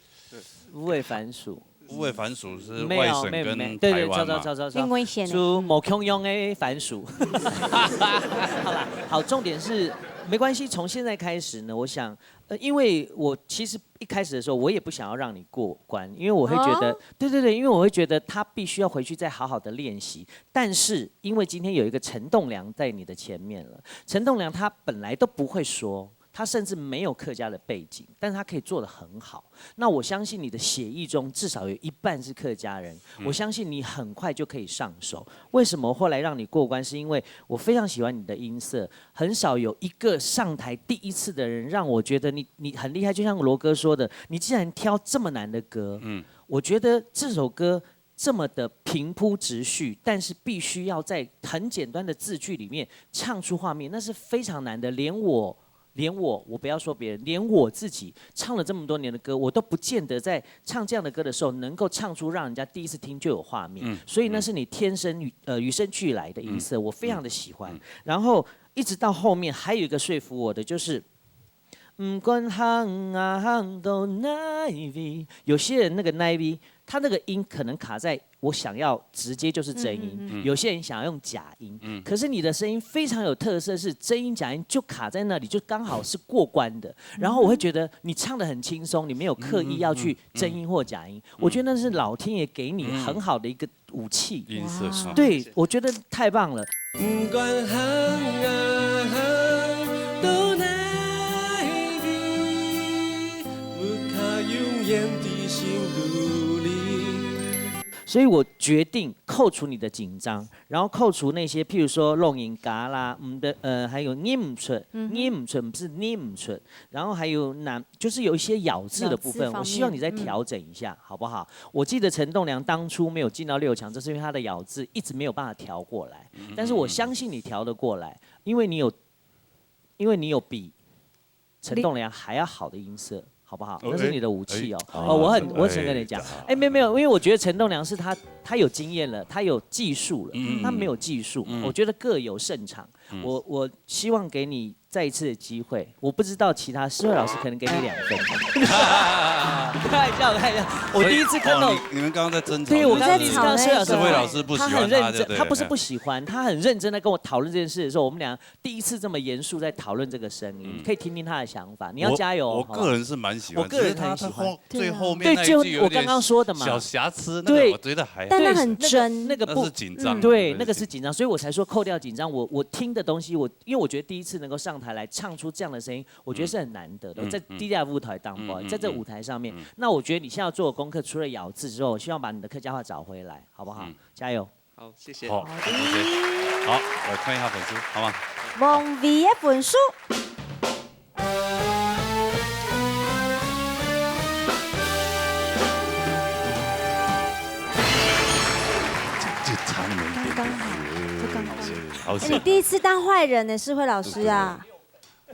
五味番薯。五味番薯是外省跟台灣嘛。沒有，沒有，沒有。對，對，著，著，著，著，著。因為選的。就無共樣个番薯。好啦，好，重點是，沒關係，從現在開始呢，我想，呃，因為我其實一開始的時候，我也不想要讓你過關，因為我會覺得，哦。對，對，對，因為我會覺得他必須要回去再好好地練習。但是因為今天有一個陳棟樑在你的前面了，陳棟樑他本來都不會說， 他甚至沒有客家的背景，但是他可以做得很好。那我相信你的血液中至少有一半是客家人，嗯。我相信你很快就可以上手。為什麼後來讓你過關？是因為我非常喜歡你的音色，很少有一個上台第一次的人讓我覺得你，你很厲害。就像羅哥說的，你竟然挑這麼難的歌，嗯。我覺得這首歌 這麼的平鋪直敘，但是必須要在很簡單的字句裡面唱出畫面，那是非常難的。連我，連我，我不要說別人，連我自己唱了這麼多年的歌，我都不見得在唱這樣的歌的時候能夠唱出讓人家第一次聽就有畫面。嗯，所以那是你天生與，嗯。呃，與生俱來的音色，嗯。我非常的喜歡。嗯。然後一直到後面還有一個說服我的，就是毋管行啊行到哪位，有些人那个哪位，他那个音可能卡在我想要直接就是真音，嗯嗯嗯。有些人想要用假音，嗯。可是你的声音非常有特色，是真音假音就卡在那里，就刚好是过关的。嗯。然后我会觉得你唱得很轻松，你没有刻意要去真音或假音，嗯嗯嗯。我觉得那是老天爷给你很好的一个武器。音色上。哇。对，我觉得太棒了。 所以我决定扣除你的紧张，然后扣除那些，譬如说弄音嘎啦，嗯的，呃，还有念不出，嗯哼。念不出，不是念不出，然后还有难，就是有一些咬字的部分，咬字方面，我希望你再调整一下，嗯。好不好？我记得陈栋梁当初没有进到六强，就是因为他的咬字一直没有办法调过来，嗯，但是我相信你调得过来，因为你有，因为你有比陈栋梁还要好的音色，好不好？哦，那是你的武器哦。哎，哎，哦，我很，哎，我很诚恳地讲，哎，哎，没有，没有，因为我觉得陈栋梁是他，他有经验了，他有技术了，嗯，他没有技术，嗯。我觉得各有胜场。嗯。我，我希望给你再一次的机会，我不知道其他，诗慧老师可能给你两分。开玩笑，开玩笑，我第一次看到。所以，哦，你，你们刚刚在争吵，对，我刚刚第一次看到诗慧老师，就是诗慧老师不喜欢他，他很认真，就对了。他不是不喜欢，他很认真地跟我讨论这件事的时候，我们俩第一次这么严肃在讨论这个声音，嗯。可以听听他的想法。你要加油，我，好不好？我个人是蛮喜欢，我个人很喜欢。只是他，他后，最后面那一句有点小瑕疵，对，就我刚刚说的嘛。那个我觉得还好。对，但那很真。那个，那个不，那是紧张，对，那个是紧张。那个是紧张，所以我才说扣掉紧张。我，我听的东西，我，因为我觉得第一次能够上台来唱出这样的声音，我觉得是很难得的，嗯，在低调舞台当中，嗯，嗯，在这舞台上面，嗯。那我觉得你现在要做的功课，除了咬字之后，我希望把你的客家话找回来，好不好？嗯。加油。 好，谢谢。好，好，谢谢。好，来看一下分数，好吗？王维的分数。这，这差那么一点点。刚刚好，就刚刚好。好险。哎，你第一次当坏人呢，诗慧老师啊。对，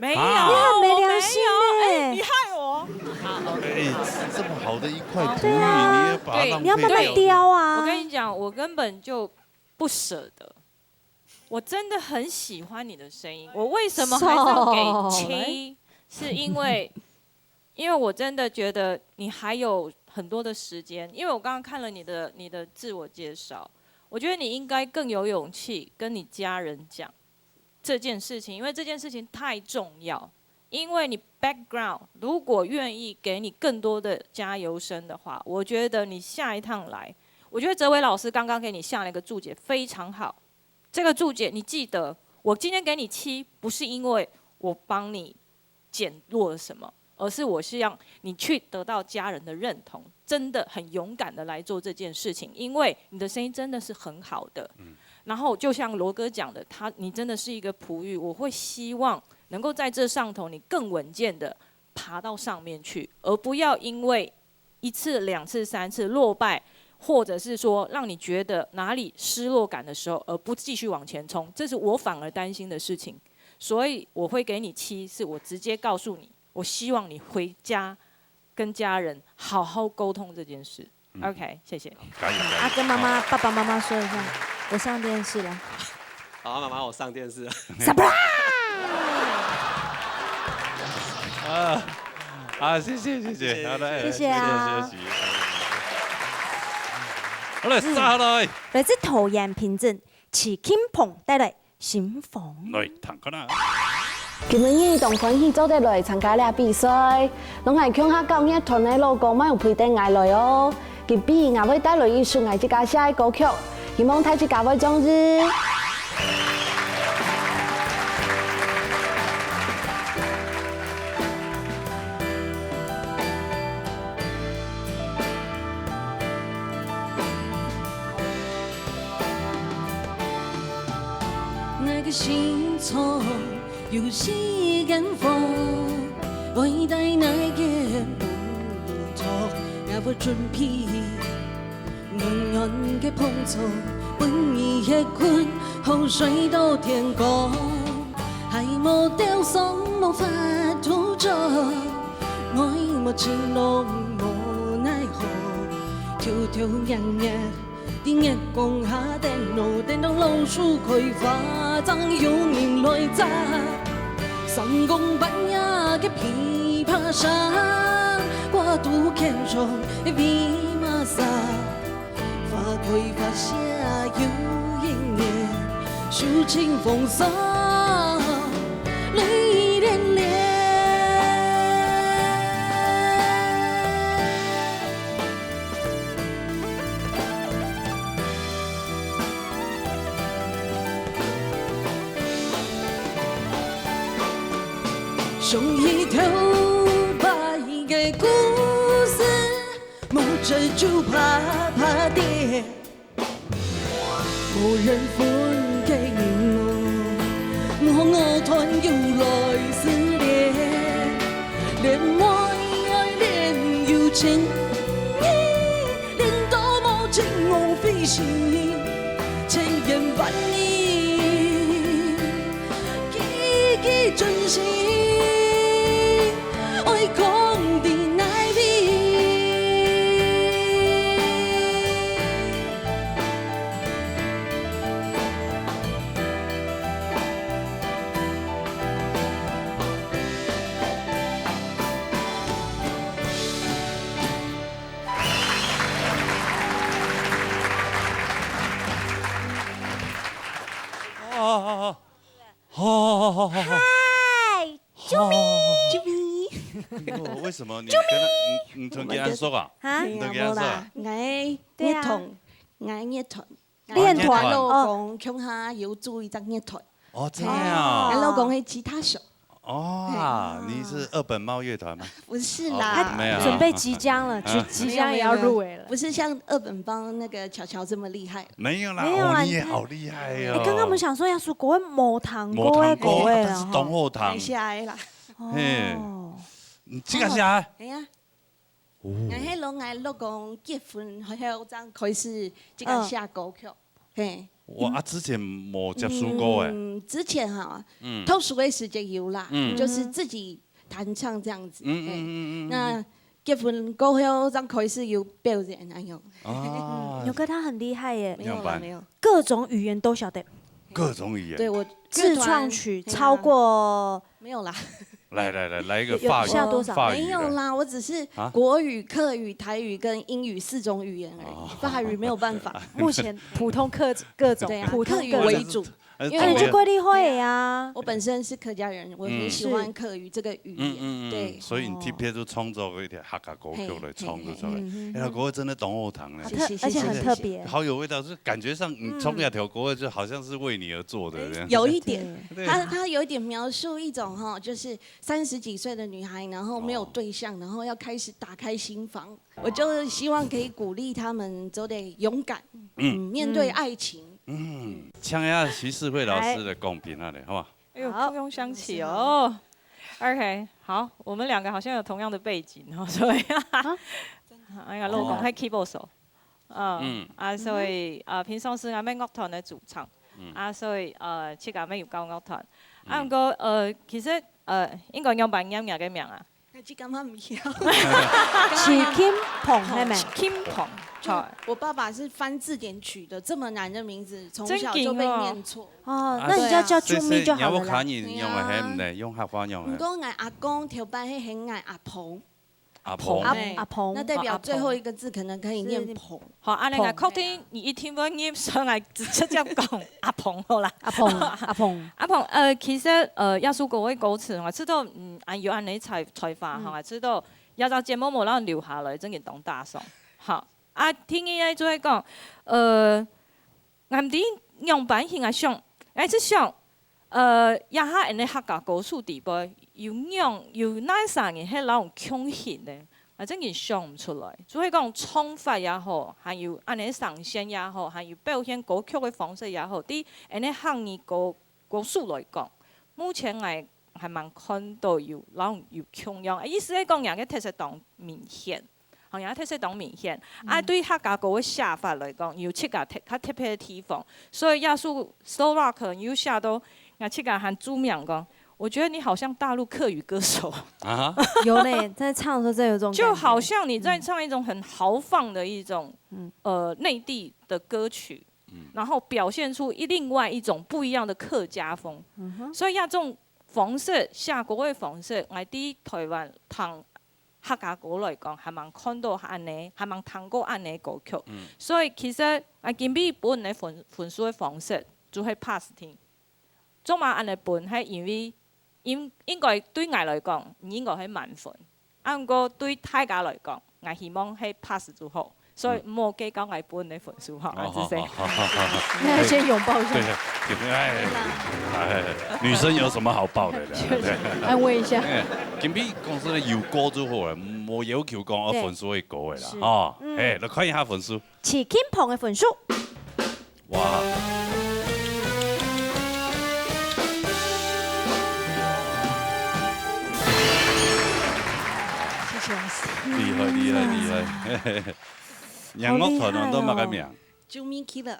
对，对。 没有，啊。你很没良心欸。我没有，哎，你害我。哎，这么好的一块璞玉，对啊。你也把它浪费掉。对，你要慢慢雕啊。我跟你讲，我根本就不舍得。我真的很喜欢你的声音，我为什么还是要给七？是因为，因为我真的觉得你还有很多的时间，因为我刚刚看了你的，你的自我介绍，我觉得你应该更有勇气跟你家人讲。 这件事情，因为这件事情太重要。因为你 background 如果愿意给你更多的加油声的话，我觉得你下一趟来，我觉得哲维老师刚刚给你下了一个注解，非常好。这个注解你记得，我今天给你七，不是因为我帮你减弱了什么，而是我是让你去得到家人的认同，真的很勇敢的来做这件事情，因为你的声音真的是很好的。嗯。然后就像罗哥讲的，他，你真的是一个璞玉，我会希望能够在这上头你更稳健的爬到上面去，而不要因为一次、两次、三次落败，或者是说让你觉得哪里失落感的时候，而不继续往前冲，这是我反而担心的事情。所以我会给你七，是我直接告诉你，我希望你回家跟家人好好沟通这件事。嗯。OK，谢谢。加油，加油。啊，跟妈妈、好。爸爸妈妈说一下，我上电视了。好，妈妈，我上电视了。Surprise！啊，啊，谢谢，谢谢。谢谢，好，来，谢谢啊。谢谢，谢谢。好嘞，嗯。接下來。来自桃园平鎮，徐金鵬带来 新房。来，听看啊。今晡日當歡喜做得來參加這比賽，摎𠊎共下搞樂團个老公嘛有陪等𠊎來哦。今晡日𠊎會帶來一首𠊎自家寫个歌曲，希望大自家會中意。 𠊎个心中有一間房，愛戴哪間屋頭，𠊎會準備 溫暖个膨床，分你歇睏，好睡到天光。還無吊床無法度做，愛無錢攏無奈何，偷偷摸摸，佇月光下等路，等到老樹開花，正有人來摘。三更半夜个上，我都看中为么啥？花开花谢又一年，树尽风霜泪连连。 想起头擺个故事，目汁就啪啪跌。無人分个人哦，我樂團又來撕裂，連愛愛連又情義，連到無情我飛行，千言萬語。 幾幾真心，愛講在哪位？ 哦，好，好，好，好，好。嗨，救命！救命！哎呦，為什麼你跟他，你，你同佢恁熟啊？哈？你同佢恁熟啊？哎呀，無啦，𠊎，對啊。樂團，𠊎樂團。練團，哦。老公共下有組一隻樂團。哦，真的啊。哎，老公係吉他手。 哦，嘿。你是二本貓樂團嗎？不是啦。哦，沒有啊。準備即將了，即，即將也要入圍了。沒有，沒有，沒有。不是像二本貓那個喬喬這麼厲害。沒有啦，沒有啊，哦，你也好厲害哦。哎，剛剛我們想說要說國外某堂，國外國外了哈。但是懂後堂。等一下啦。嘿，哦。你這個是啊？哎呀，哦。𠊎係摎𠊎老公結婚，然後正開始這個寫歌曲。嗯。 嘿。哇，啊，之前無接觸過欸。嗯，之前哈，嗯。讀書个時節有啦，嗯。就是自己彈唱這樣子，嗯，嗯，嘿。嗯，嗯，嗯。那結婚過後，正開始有表演恁樣。啊。牛哥他很厲害耶，沒有啦，沒有。各種語言都曉得。各種語言。對，我自創曲超過，樂團，嘿啊。沒有啦。 來，來，來，來一個法語，有，有，下多少？法語，沒有啦，來。我只是啊？國語、客語、台語跟英語四種語言而已，哦。法語沒有辦法。目前普通各，各種，對啊，普通各種。客語為主。哎，因為那你就國語會啊。我本身是客家人，我很喜歡客語這個語言，嗯。嗯，嗯，嗯，對。所以你特別就創作一條客家歌曲來創作出來。嘿，嘿，嘿，嘿。哎，那國語真的懂後堂呢。很特，謝謝，而且很特別。謝謝。好有味道，就感覺上你創這條歌就好像是為你而做的這樣。哎，有一點。對。他，他有一點描述一種哈，就是 三十幾歲的女孩，然後沒有對象，哦。然後要開始打開心房，我就是希望可以鼓勵她們做得勇敢，嗯。嗯，面對愛情。嗯，像一下徐世慧老師的公平啊嘞，好吧？哎呦，好。共樣想起哦。OK，好，我們兩個好像有同樣的背景哦，所以，啊？哎呀，老公，哦。還keyboard手。 嗯，嗯。啊，所以，呃，平常時𠊎乜樂團个主唱，嗯。啊，所以，呃，自家乜有搞樂團。啊，嗯。毋過，呃，其實，呃，應該仰般唸若个名啊？自家嘛毋曉。徐金鵬，係無？金鵬，就，好。我爸爸是翻字典取的，這麼難的名字，從小就被念錯。真緊哦。哦，啊，那你就叫Jumi就好了啦。所以，所以你有看人用个，沒有啊。喊呢，用客話用个。毋過𠊎阿公頭擺係喊𠊎阿鵬。 阿鵬。阿，哎，阿鵬。那代表最後一個字可能可以念鵬。哦，阿鵬。是。好，恁樣𠊎確定你一定會念，所以𠊎直接講阿鵬好啦。阿鵬，阿鵬。阿鵬，呃，其實，呃，這首歌个歌詞，𠊎知道，嗯，恁有恁樣才，才華，嗯。哈，𠊎知道，這隻節目無讓你留下來，真个當打爽。好，啊，第二个就係講，呃， 𠊎毋知仰般形啊想，𠊎就想，呃，這下恁樣客家歌手底背，有仰，有哪儕人係摎𠊎共興呢？𠊎真个想毋出來。就係講唱法也好，還有恁樣聲線也好，還有表現歌曲个方式也好，對恁樣客語歌，歌手來講，目前𠊎還吂看到有摎𠊎有共樣。意思係講，這个特色當明顯。 好像特色當明顯。啊，嗯。對客家歌个寫法來講，有自家特，較特別个地方。所以這首Slow Rock有寫到，𠊎自家還註明講，我覺得你好像大陸客語歌手。啊哈。有呢，在唱的時候真的有這種感覺。就好像你在唱一種很豪放的一種，嗯。呃，內地的歌曲，嗯。然後表現出一，另外一種不一樣的客家風。嗯哼。所以這種方式，寫歌个方式，𠊎在台灣聽客家歌來講，還吂看到恁呢，還吂聽過恁呢歌曲。嗯。所以其實𠊎今晡日分个分，分數个方式，就係 pass 定。做麼恁呢分，係因為應，應該對𠊎來講，應該係滿分。啊，毋過對大家來講，𠊎希望係 pass 就好。 所以莫計較𠊎分个分數哈，哦，啊，就這樣。好，好，好，好，好。那要先擁抱一下。對，對，哎，哎，女生有什麼好抱的？對，對，對。安慰一下。哎，今晡日講真个，有歌就好了，無要求講，哦，對。分數會高的啦，是。哦，嗯。哎，來看一下分數。徐慶鵬个分數。哇。謝謝老師。厲害，厲害，厲害。 你樂團啊，好厲害哦。都麼个名？Jumi Killer。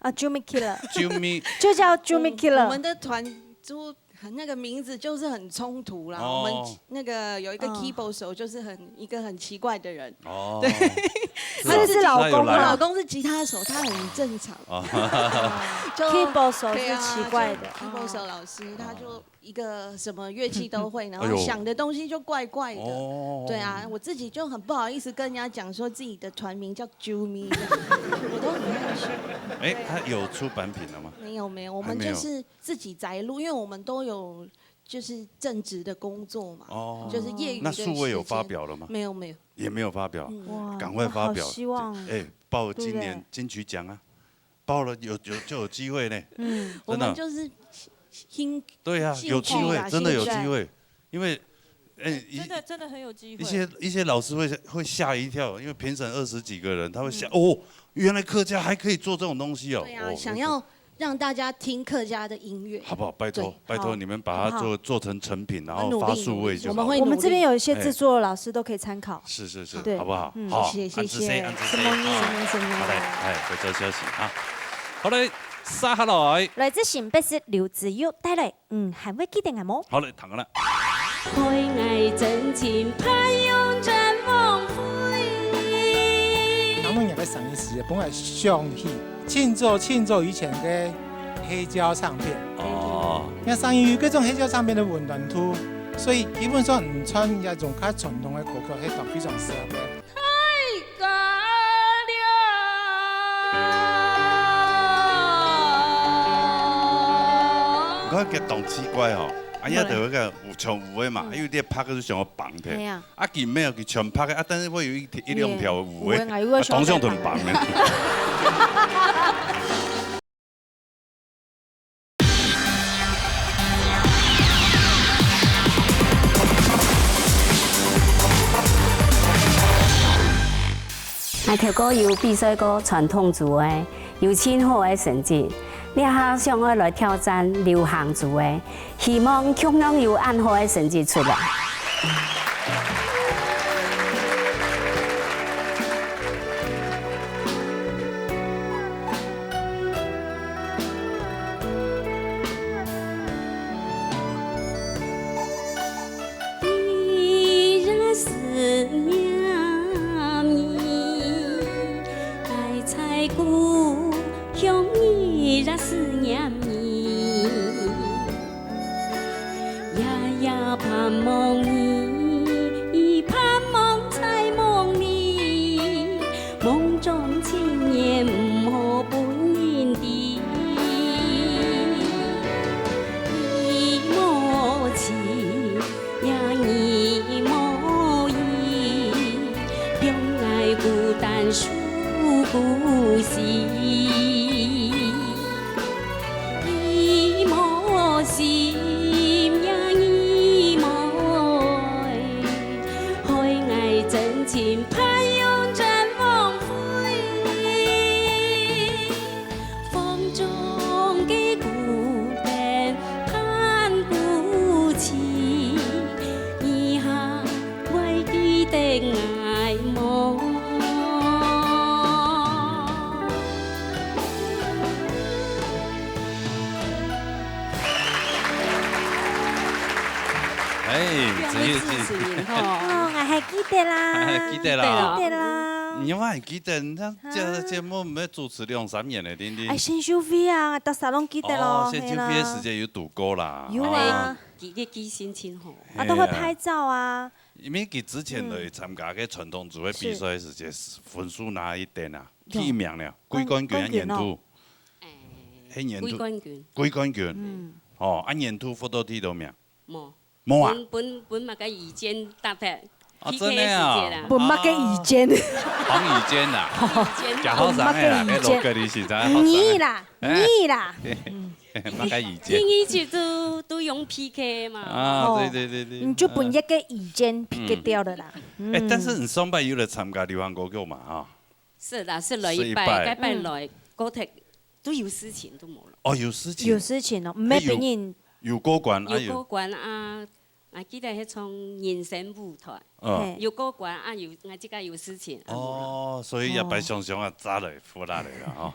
啊，Jumi Killer。Jumi。就叫Jumi Killer。我，我們的團就很，那個名字就是很衝突啦。哦。我們那個有一個keyboard手，嗯。就是很，一個很奇怪的人。哦。對。是，是老公嗎？他自己，他有來啊。我老公是吉他手，他很正常。哦。就，keyboard手是奇怪的。對啊，就keyboard手老師，他就哦。 一個什麼樂器都會，然後哎呦。想的東西就怪怪的。哦。對啊，我自己就很不好意思跟人家講說自己的團名叫Jumi，我都很害羞。哎，對啊。他有出版品了嗎？沒有，沒有，我們還沒有。就是自己宅錄，因為我們都有就是正職的工作嘛，哦。就是業餘的時間。那數位有發表了嗎？沒有，沒有。也沒有發表，嗯。哇，趕快發表。我好希望。哎，報今年金曲獎啊。對不對？ 報了有，有，就有機會呢。嗯。真的。我們就是興，對啊，興趣啦，有機會，真的有機會。興趣。因為，哎，一，真的，真的很有機會。一些，一些老師會，會嚇一跳，因為評審二十幾個人，他會嚇，嗯。哦，原來客家還可以做這種東西哦。對啊，哦，想要讓大家聽客家的音樂。好不好？拜託，對，拜託你們把它做，好。做成成品，然後發數位就好。我們努力，我們努力。我們這邊有一些製作老師都可以參考。哎。 是，是，是，對。好不好？嗯。好，謝謝，謝謝。恁仔細，恁仔細，什麼呢？啊。什麼，什麼？好嘞，哎，回頭休息啊。好嘞，接下來。來自新北市劉子佑帶來，嗯，還會記得𠊎無？好嘞，聽啦。海外真情，漂洋轉黃昏。男人个聲音是本來想起，盡早，盡早以前个黑膠唱片。哦。那聲音有各種黑膠唱片的溫暖度， 所以基本上，你唱這種較傳統的歌曲，係當非常適合的。太高了。你看，佢當奇怪哦，啊，對。也就那個有唱有的嘛，嗯。有點拍个就想要放的，哎呀。啊，佢沒有，佢全拍个，啊，但是會有一，一兩條有的，有的，哎，有的啊，當像很棒的。 𠊎頭過有比賽過傳統組个，有盡好个成績。這下想愛來挑戰流行組个，希望共樣有恁好个成績出來。 哎，非常的自信吼。子佑姐。哦，𠊎還記得啦。還記得啦。記得啦。你還記得，人家這个節目毋係主持兩三年了，丁丁。哎，選秀會啊，大家攏記得咯，哦，選秀會个時間有堵過啦。嘿啦。有啊。哦。佢个記性真好。啊，都會拍照啊。因為佢之前來參加个傳統組个比賽个時間，分數拿一等啊，有。第一名了，季冠軍啊，冠軍哦。年度。哎，係年度。季冠軍。季冠軍。嗯。哦，啊，年度獲到第幾名？無。 無啊？分，分，分麼个意見答答啊，，PK个時節啦。真的啊？分麼个意見？講意見啦。意見。假好生的啦，分麼个意見？該羅格里是真好生的。你啦，哎。你啦。麼个意見？第一集都，都用PK嘛。啊，哦。對，對，對，對。你就分一个意見，嗯。PK掉了啦。哎，嗯。但是你上擺有來參加流行歌曲嘛，哈？是啦，是來一擺，是一擺。該擺來，嗯。歌廳都有事情都無了。哦，有事情。有事情哦，毋係本人。哎，有，有過關，哎，有。有過關啊， 𠊎記得係唱人生舞台，嗯。嘿。有過關啊，有，𠊎自家有事情，啊，無啦。哦，所以這擺想想啊，哦。再來，復來了啦，吼。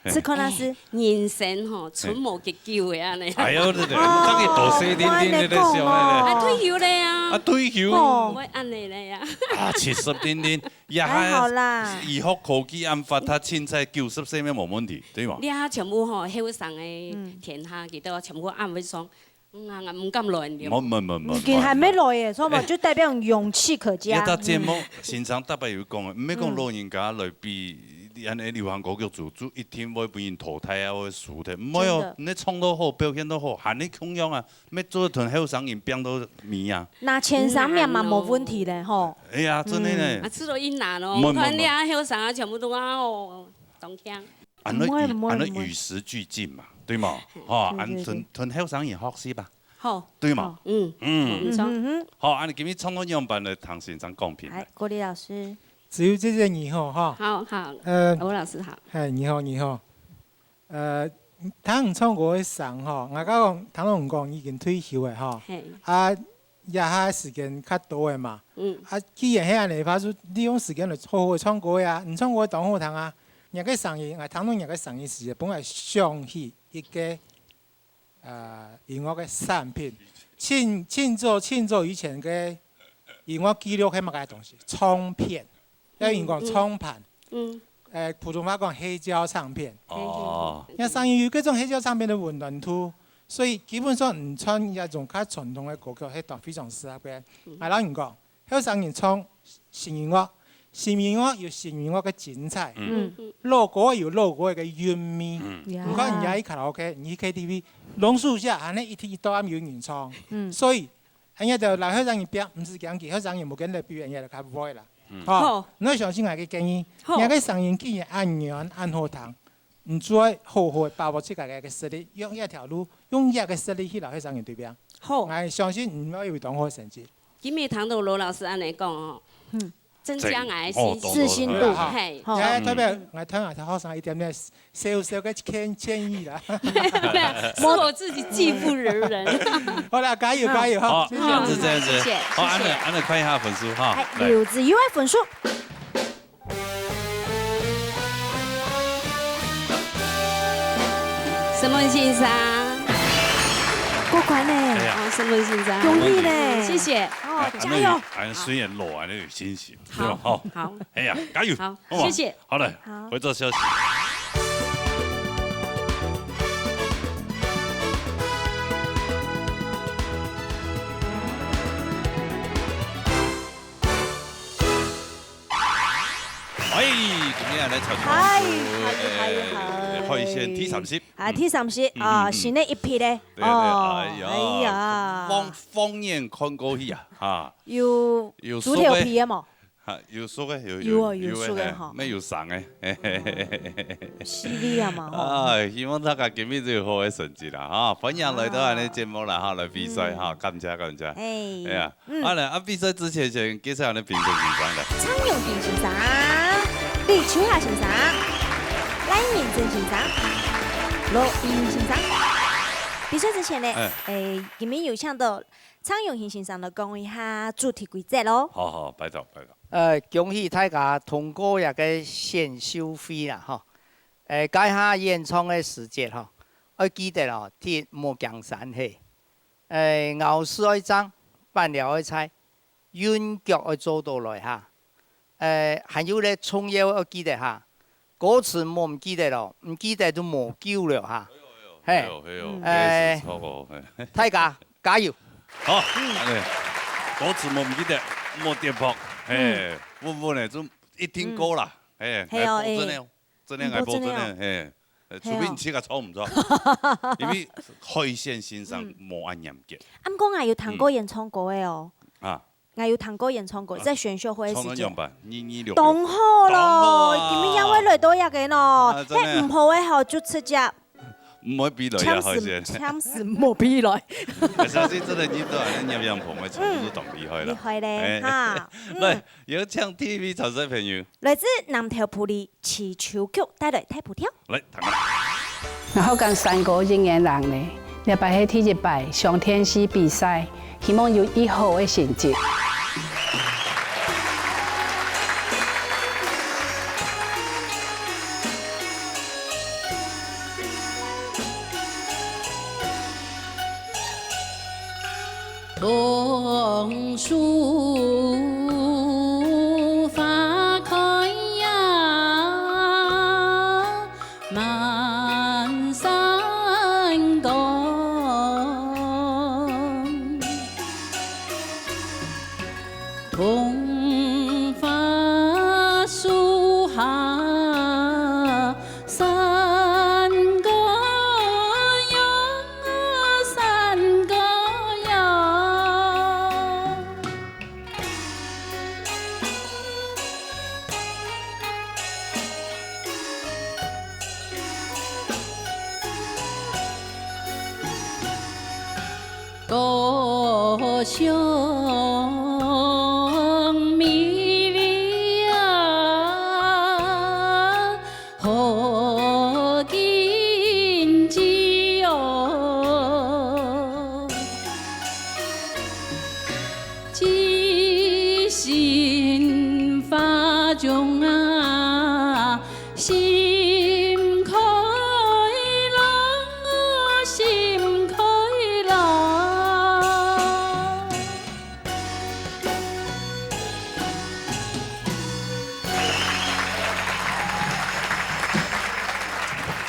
試看啊，試。人生吼，嘿。存無幾久个恁呢。哎喲，對，對，哦，這个大細丁丁，你在想的咧。啊，退休了呀。啊，退休。哦。毋會恁呢了呀。啊，七十丁丁，也還，還好啦。醫學科技恁發達，凊彩九十歲也無問題，對無？你啊，全部吼，後生个天下，嗯。佢兜全部恁會想， 嗯，啊，毋敢亂了。無，無，無，無，已經還沒來耶，所以嘛，就代表勇氣可嘉。這隻節目，先生特別有講个，毋係講老人家來比，恁呢流行歌曲組，就一定會分人淘汰啊，會輸忒。毋會哦，真的。你唱到好，表現到好，還係共樣啊，愛做同後生人拚到尾啊。拿前三名嘛，無問題咧，吼。哎呀，真的呢。嗯。啊，這都已經難哦，無，無，無。你看你啊，後生啊，全部都啊，哦，當強。 恁呢與，毋會，毋會，恁呢與時俱進嘛，對無？吼，對，對，對。恁同，同後生人學習吧。好。對無？好。嗯。嗯。嗯，毋錯。嗯哼。好，恁呢今日唱到仰般來聽先生講評呢？來，國立老師。子瑜姐姐你好，哈。好，好。呃，吳老師好。嘿，你好，你好。呃，聽你唱歌个聲吼，𠊎剛剛聽到你講已經退休了吼。嘿。啊， 這下時間較多个嘛。嗯。啊，既然係恁呢个話，就利用時間來好好唱歌啊！你唱歌當好聽啊！若个聲音，𠊎聽到若个聲音時，本來想起一个，呃，音樂个產品，盡，盡早，盡早以前个音樂記錄係麼个東西？唱片。 要用講唱盤。嗯。呃，普通話講黑膠唱片。哦。那聲音有這種黑膠唱片个溫暖度，所以基本上你唱這種較傳統个歌曲，係當非常適合个。嗯。𠊎摎你講，後生人唱新音樂，新音樂有新音樂个精彩，嗯。嗯。老歌有老歌个韻味。嗯。呀。你看人家去卡拉OK，你去KTV，榕樹下，恁呢一天一到暗有人唱。嗯。所以， 恁樣就來後生人拚，毋使驚佢，後生人無見得比人家較會啦。嗯。吼，好。你愛相信𠊎个建議，好。若个聲音既然恁軟恁好聽，你就愛好好把握自家个實力，用這條路，用這个實力去摎後生人對拚。好。𠊎相信你會有當好个成績。今日聽到羅老師恁呢講哦，嗯。 增加𠊎个信心。哦，自信度。嘿。好。也代表𠊎聽𠊎學生一點點小小个建，建議啦。沒有，是我自己技不如人。好啦，加油，加油，好，好，謝謝。這樣子，這樣子。謝謝，好，謝謝。恁呢，恁呢看一下分數哈。哎，來。劉子瑜个分數。沈文先生。過關呢。哎呀。哦，沈文先生。恭喜呢。謝謝。哦，哎，加油。恁呢，恁呢雖然老，恁呢有信心。 好，對吧？好。好。哎呀，加油，好，好不好？謝謝。好嘞，好。回做消息。哎，今天來參加，嗨，嗨，嗨，嗨。海鮮第三十。啊，第三十，嗯，啊，嗯，嗯。新的一批嘞。對，對，哦，哎呀，哎呀。放，放眼看過去啊，啊。有，有豬頭皮个無？ 哈，有熟个，有，有哦，有，有熟个，嘿，哈。乜有生个，嘿，嘿，嘿，嘿，嘿。哦，失禮啊嘛，吼。哎，希望大家今日就有好个成績啦，哈。歡迎來到恁呢節目啦，哈，來比賽，哈，感謝，感謝。哎。哎呀，嗯。好了，啊，比賽之前先介紹恁呢評審先生了。蔡永平先生，李秋霞先生，賴明珍先生，羅一鳴先生。比賽之前呢，哎。哎，今日有請到 蔡永平先生來講一下主題規則咯。好，好，拜託，拜託。呃，恭喜大家通過這个選秀會啦，吼。呃，該下演唱个時節吼，愛記得哦，第一，莫驚生氣。呃，咬字愛正，板料愛在，韻腳愛做到來哈。呃，還有咧，重要愛記得哈，歌詞莫毋記得咯，毋記得就無救了哈。嘿，哎喲，哎喲，嗯。哎，這是錯哦，嘿。大家加油！好，嗯。恁樣，歌詞莫毋記得，莫跌破，嘿，嗯。穩穩个，就一定過啦，嗯。嘿，嘿哦，來保證个哦，哎。真个，嗯，來保證个哦。保證个，嘿，呃，嘿哦。除非你自家唱毋著，因為海鮮欣賞，嗯。無恁嚴格。啊，毋過𠊎有聽過演唱過个哦。嗯。啊。 𠊎有聽過演唱過，啊，在選秀會个時節。唱到仰般？二二六六。當好咯，當好啊。今晡日也會來到這个喏。啊，真个。該毋好个吼，就直接毋會飛來啊，簽字，海鮮。簽字莫飛來。哎，小姐，真个，你都恁樣攝影棚个程度當厲害啦。嗯，厲害咧，哎。哈。來，嗯。有請第一位參賽朋友。來自南投埔里 徐秋菊帶來大埔調。來，聽下。𠊎好揀山歌應援人呢，這擺係第一擺上電視比賽，希望有一好个成績。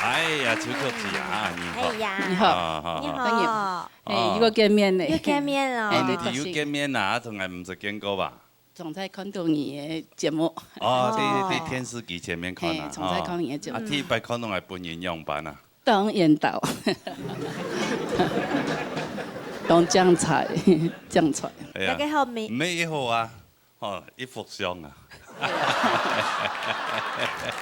哎呀，秋菊姐啊，你好。哎呀。你好。啊，好，好。你好。哎，又見面了。又見面了。哎，對，你又見面啦，從來毋識見過吧？ 常在看到你个節目。哦，在，在電視機前面看啊，嘿，常在看你个節目。啊，第一擺看到𠊎本人仰般啊？當緣投。當精彩，精彩。哎呀，大家好美。毋係一好啊，吼，一幅相啊。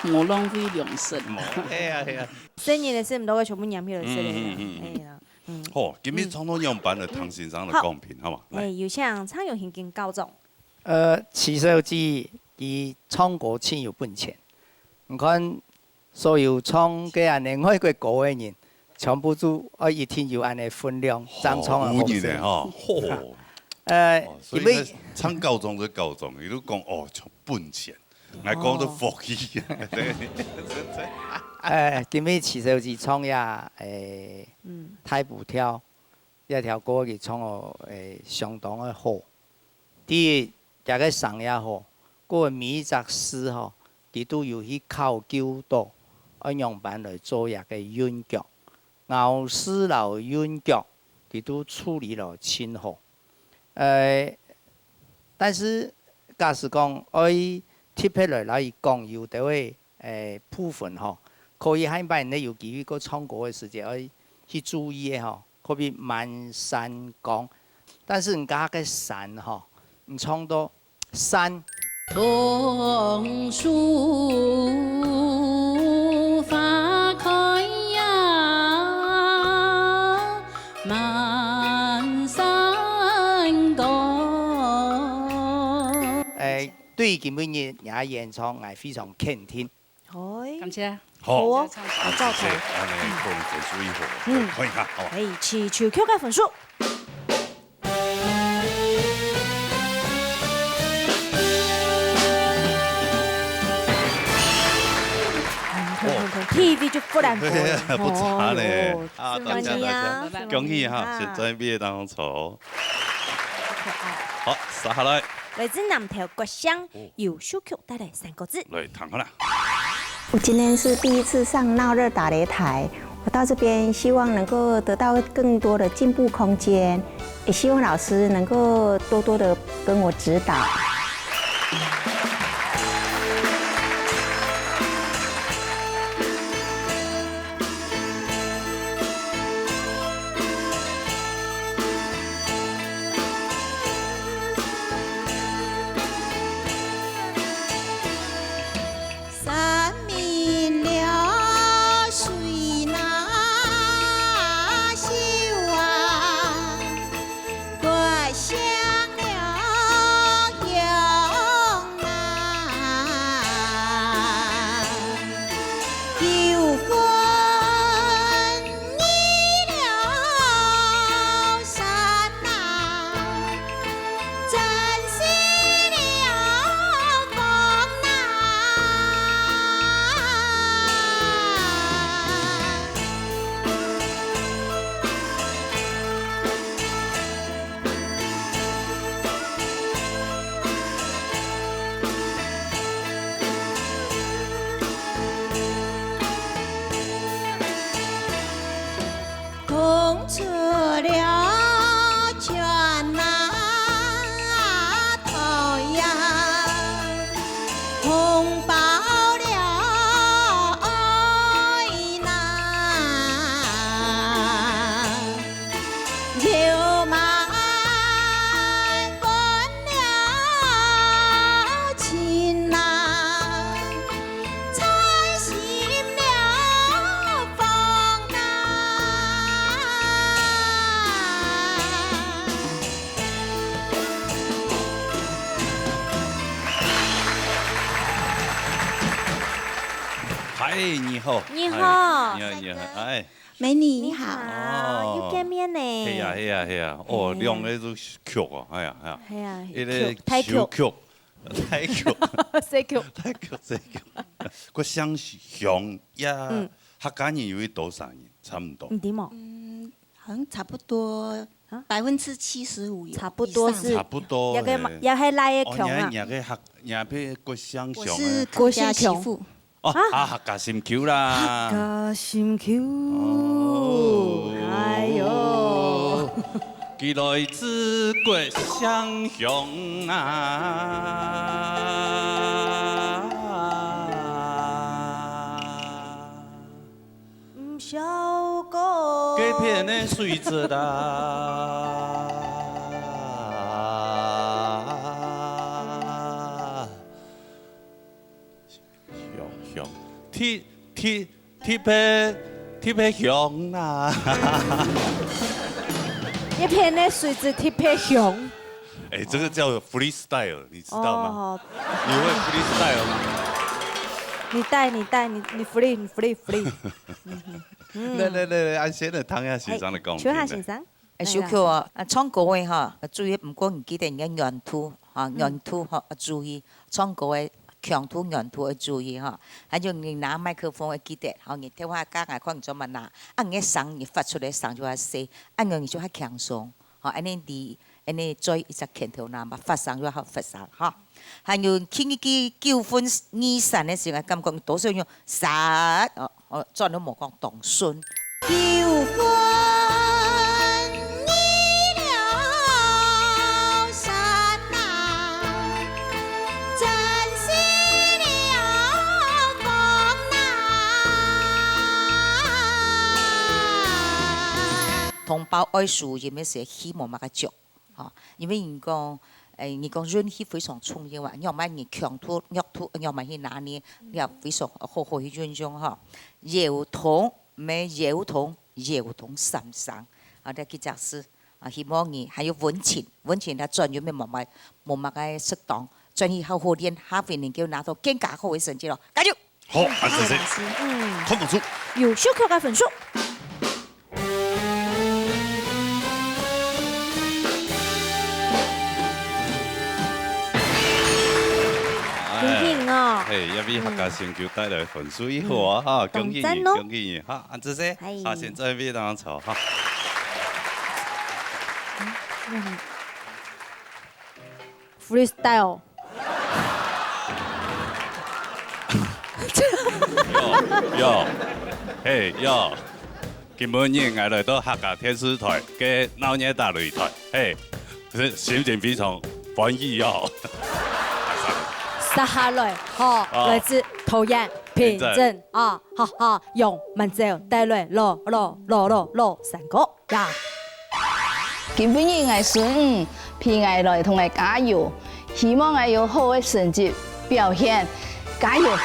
無浪費良辰。無，係啊，係啊。細人个事毋多个全部拈起來食个啦，嗯，嗯，嗯，嗯。係啊，嗯。好，今日唱到仰般个，嗯。唐先生个公平，好無？來。哎，有請蔡永興教授。 呃，徐小姐佢唱歌盡有本錢。你看，所有唱該恁呢外國歌个人，全部都愛一定有恁呢分量，正唱得好聽。好有人呢，吼，吼。呃，哦，所以呢，因為唱高中就高中，佢都講，哦，唱本錢，𠊎講都服氣。哦。對。呃，因為徐小姐唱呀，誒，嗯。大埔調，這條歌佢唱哦，誒，相當个好。 第一，這个聲也好，過每一隻字吼，佢都有去考究到，愛仰般來做這个韻腳。咬字摎韻腳，佢都處理了盡好。呃，但是假使講愛特別來摎佢講，有兜个 誒，部分吼，可以下擺你有機會過唱歌个時節，愛去注意个吼，可比慢山崗。但是人家个山吼，你唱到山。桐樹花開呀，滿山崗。誒，對於今晡日你个演唱，𠊎非常肯定。 好，感謝。好，好哦，好，好，好，謝謝，恁呢可能分數一好，嗯。看一下，好吧？哎，徐秋菊个分數。嗯，看，看，看，T V就忽然過了，哦。不差呢。哦，啊，多謝，多謝。恭喜哈，啊。現在畢業當中。好可愛。好，接下來。來自南投國姓，哦。由秀菊帶來三個字。來，聽好啦。我今天是第一次上鬧熱打擂台，我到這邊希望能夠得到更多的進步空間，也希望老師能夠多多的跟我指導。嗨，你好。你好。嗨，你好，你好，哎。美女，你好。你好，哦。又見面呢。係啊，係啊，係啊。哦，哎呀。兩個都曲哦，哎呀，哎呀。係啊，一個曲，太曲。手曲，太曲。細曲。太曲，細曲。國姓鄉呀，嗯。客家人有幾多少人？差不多。你知無？嗯，好像差不多啊？百分之七十五有以上。差不多係，差不多，也係，嘿。也係倈仔哦，腔啊。你，你个客，你个國姓鄉啊。我是客家媳婦。國姓腔。 哦，啊。啊，客家心臼啦。客家心臼。哦。哎喲。佢來自國姓鄉啊。毋曉講。該片个水質啊。 香，香，特，特，特別，特別香啊！一片个水質特別香。哎，這個叫freestyle，你知道嗎？哦。你會freestyle嗎？你帶，你帶，你，你free，你free，free。嗯哼。來，來，來，來，恁先來聽一下先生个講。哎，請聽。秀菊啊，啊，唱歌个哈，注意，毋過你記得你个原圖哈，嗯。原圖哈，注意。 唱歌个腔度、原度愛注意吼。還有你拿麥克風愛記得，吼，你頭下架𠊎看你做麼拿，啊，你个聲你發出來聲就較細，恁樣你就較輕鬆，吼，恁樣你，恁樣做一隻拳頭拿嘛，發聲就較發聲，吼。還有聽一句九分二三个時候，感覺你多少用三，哦， 哦，轉都無講當順。九分二了三啊，真是了講啊。同胞愛輸贏个時，希望麼个足。 吼，因為人講，誒，人講運氣非常重要啊，仰般你強度、弱度，仰般去拿捏，你也非常好好去運用吼。腰痛，毋係腰痛，腰痛三聲。啊，這幾隻字啊，希望你還有溫情，溫情它轉運無麼个，無麼个適當，轉去好好練，下回能夠拿到更加好个成績咯，加油！ 好，恁仔細。嗯。看分數。有秀菊个分數。哎，恭喜你哦。嘿，也為客家新秀帶來分數以後啊，嗯。哈，恭喜你，當讚哦。恭喜你，哈，恁仔細，嗨。哈，先做一杯涼茶，哈。嗯，嗯。freestyle。有，有，嘿，有。今晡日𠊎來到客家電視台个鬧熱打擂台，嘿，心情非常歡喜哦。接下來，吼，哦。來自桃園平鎮啊，哈哈，楊曼châu帶來老老老老老山歌呀。今晡日𠊎孫女陪𠊎來同𠊎加油，希望𠊎有好个成績表現，加油！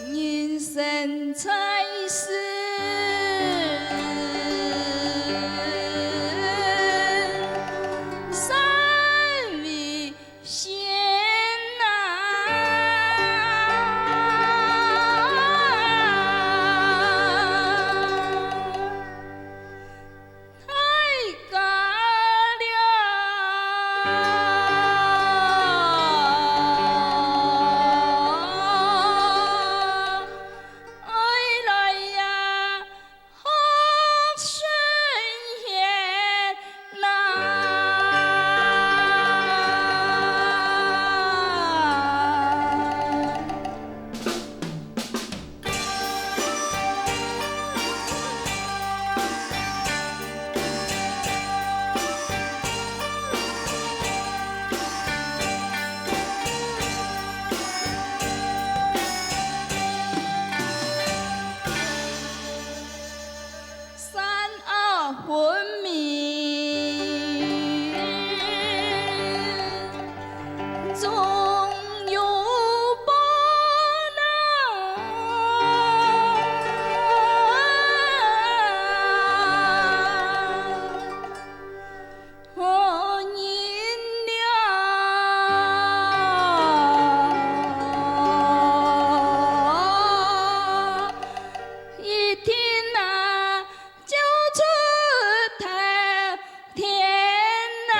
人生在世，三味 线啊，太高了。哎来呀， 好神仙呐！山坳分明，总有伴啊。好人了，一定啊，走出头天啊！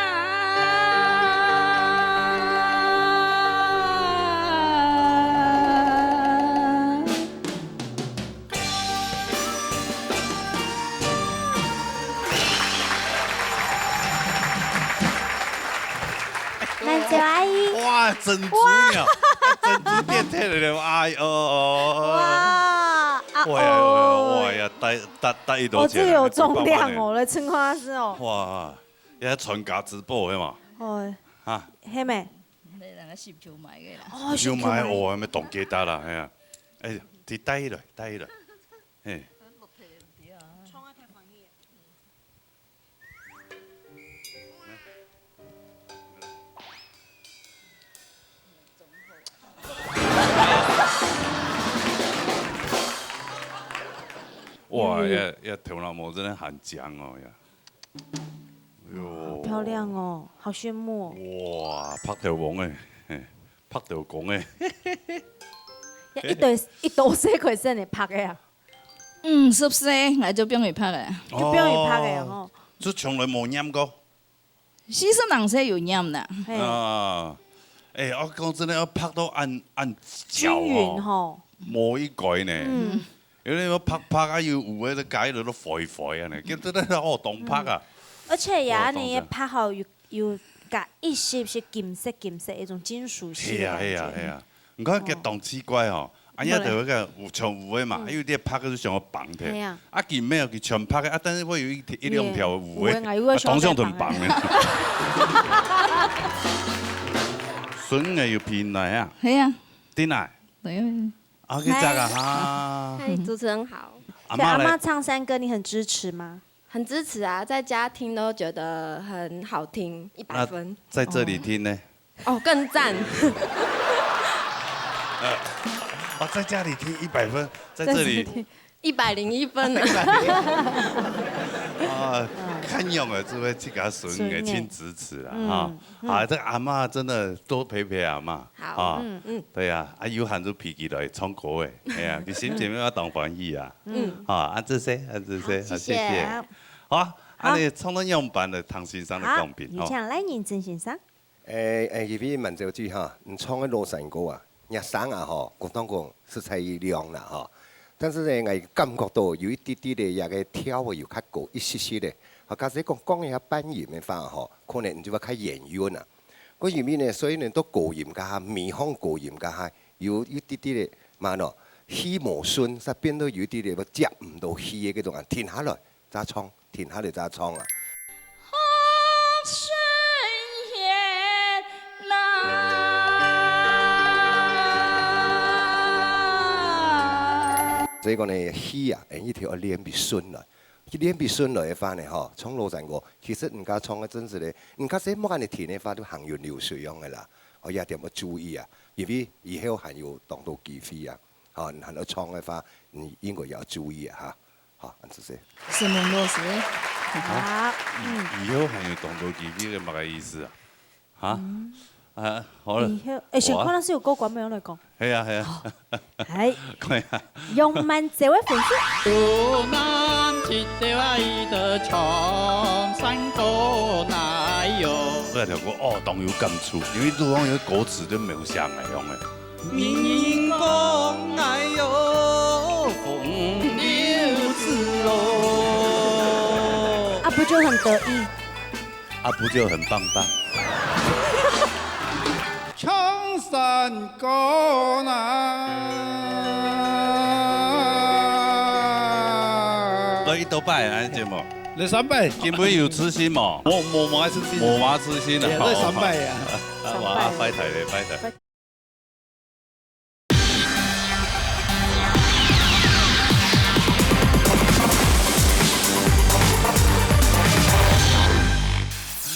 曼州阿姨。哇，珍珠鳥，哇。珍珠變態了，哎呦。哇，啊哇呀，哇呀，哇呀，哦。帶，帶，帶一朵起來，哦，這有重量哦，來稱看下是哦。哇，也傳家之寶，係嘛？哦。啊。係咩？你兩個十九買个啦。哦，有買，十九買。哦，還沒懂給他啦，哎呀。哎，你帶起來，帶起來。 嘿。哇，嗯。這，這頭那毛真的很強哦呀。哎呦。好漂亮哦，好羨慕哦。哇，白頭王哎，嘿，白頭公哎。一對，一對細塊身的白个啊。 五十歲，𠊎就放佢拍了。就放佢拍了吼。哦，就從來無染過。四十零歲有染啦。嘿。啊，哎，我講真的，要拍到恁，恁焦吼，均勻吼。無一改呢。嗯。有人要拍拍啊，又有个該都都灰灰啊呢，跟真的好當拍啊。嗯。而且呀，哦，當真。你也拍好有，有加一些些金色，金色一種金屬系的感覺。係啊，係啊，係啊。 你看，哦。佢當奇怪哦，恁樣就會个有像有个嘛，嗯。還有點白个就像个白个。係啊。啊，佢沒有，佢全白个，啊，但是會有一，一兩條有个，有个，啊，當像很白个。孫仔有陪你來啊？係啊。真的啊？對啊。啊，去這個哈。嗨，主持人好。阿嬤來。所以阿嬤唱山歌，你很支持嗎？ 很支持啊，在家聽都覺得很好聽，一百分。那在這裡聽呢？哦，更讚。呃，哦，在家裡聽一百分，在這裡一百零一分呢。啊，看樣仔，這位自家孫仔盡支持啦，哈。嗯，嗯。啊，這阿嬤真的多陪陪阿嬤，好，啊，嗯，嗯。對啊，啊，有閒就陪佢來唱歌仔，哎呀，佢心情要當歡喜啊。嗯。啊，恁仔細，恁仔細，好，謝謝。好，謝謝。好啊，恁呢唱到仰般个，聽先生个講評，好，有請來仁曾先生。誒，誒，這位滿洲記哈，你唱个老山歌啊，若聲啊吼，講當講實在亮啦吼。但是呢，𠊎感覺到有一滴滴个，這个調啊有較高一息息个。好，假使講講一下半音个話吼，可能你就會較圓潤啊。 个因為呢，所以呢，到高音該下，尾項高音該下，有，有一滴滴个，嘛喏，氣無順，煞變到有一滴滴接毋到氣个該種啊，停下來再唱，停下來再唱啊。所以講呢，氣啊，一定愛練分順來。 去練分順來个話呢，吼，唱老山歌，其實人家唱个真實个，人家係莫恁呢停个話，就行雲流水樣个啦。哦，這點要注意啊，因為以後還有當多機會啊。吼，你還要唱个話，你應該也要注意啊，哈。好，恁仔細。沈文老師。好，嗯。以後還有當多機會个，麼个意思啊？ 哈？啊，好了。以後，誒，先看老師有過關無來講。係啊，係啊。好，係。可以啊。楊曼châu个分數。這條歌哦，當有感觸，因為路上有歌詞都無寫來用个。啊，不就很得意？ 啊，不就很棒棒？唱山歌啦。來一到擺，恁節目。來三擺。今晡有自信無？無，無，無自信。無，無自信啊。來三擺啊。啊，哇，拜託咧，拜託。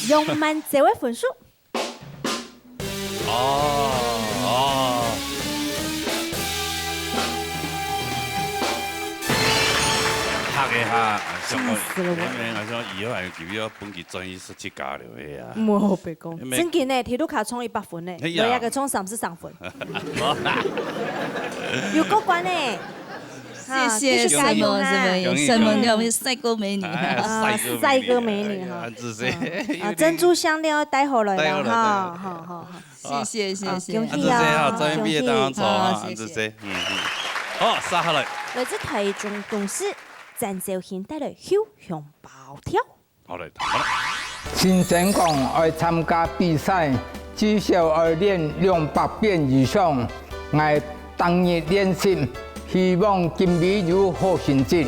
楊曼州个分數。哦，哦。嚇一下，想講，嚇死了我。因為𠊎想以後還有機會要分佢轉去 自家了个啊。莫白講，因為正經呢，第六卡衝一百分呢，哎呀。落來个衝三十三分。有過關呢。哈，謝謝繼續加油哈。沈文，沈文，沈文，我們帥哥美女。哎，啊，帥哥美女，帥哥美女哈。哎呀，這是啊，有點珍珠項鏈要帶回來了哈，帶回來，帶回來。好，好，好。謝謝，謝謝。啊，恭喜啊，啊，這是哈，專業畢業當中啊，恭喜。啊，這是，嗯，嗯。好，接下來。來自台中東勢，詹昭興帶來《後鄉包跳》。 好，來，聽下啦。先生講愛參加比賽，至少愛練兩百遍以上。𠊎逐日練習，希望今晡有好成績。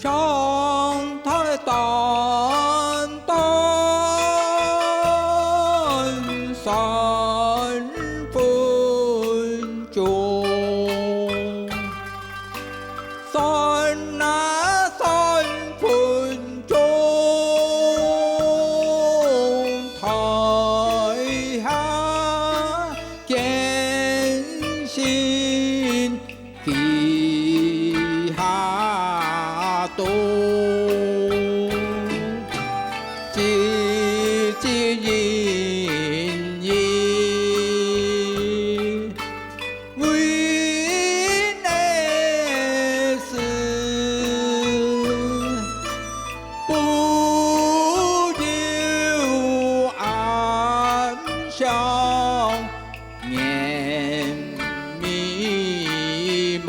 上台擔擔三分鐘，擔啊三分鐘，台下艱辛 地下道，汲汲營營，為的是不留暗香。 年迷梦。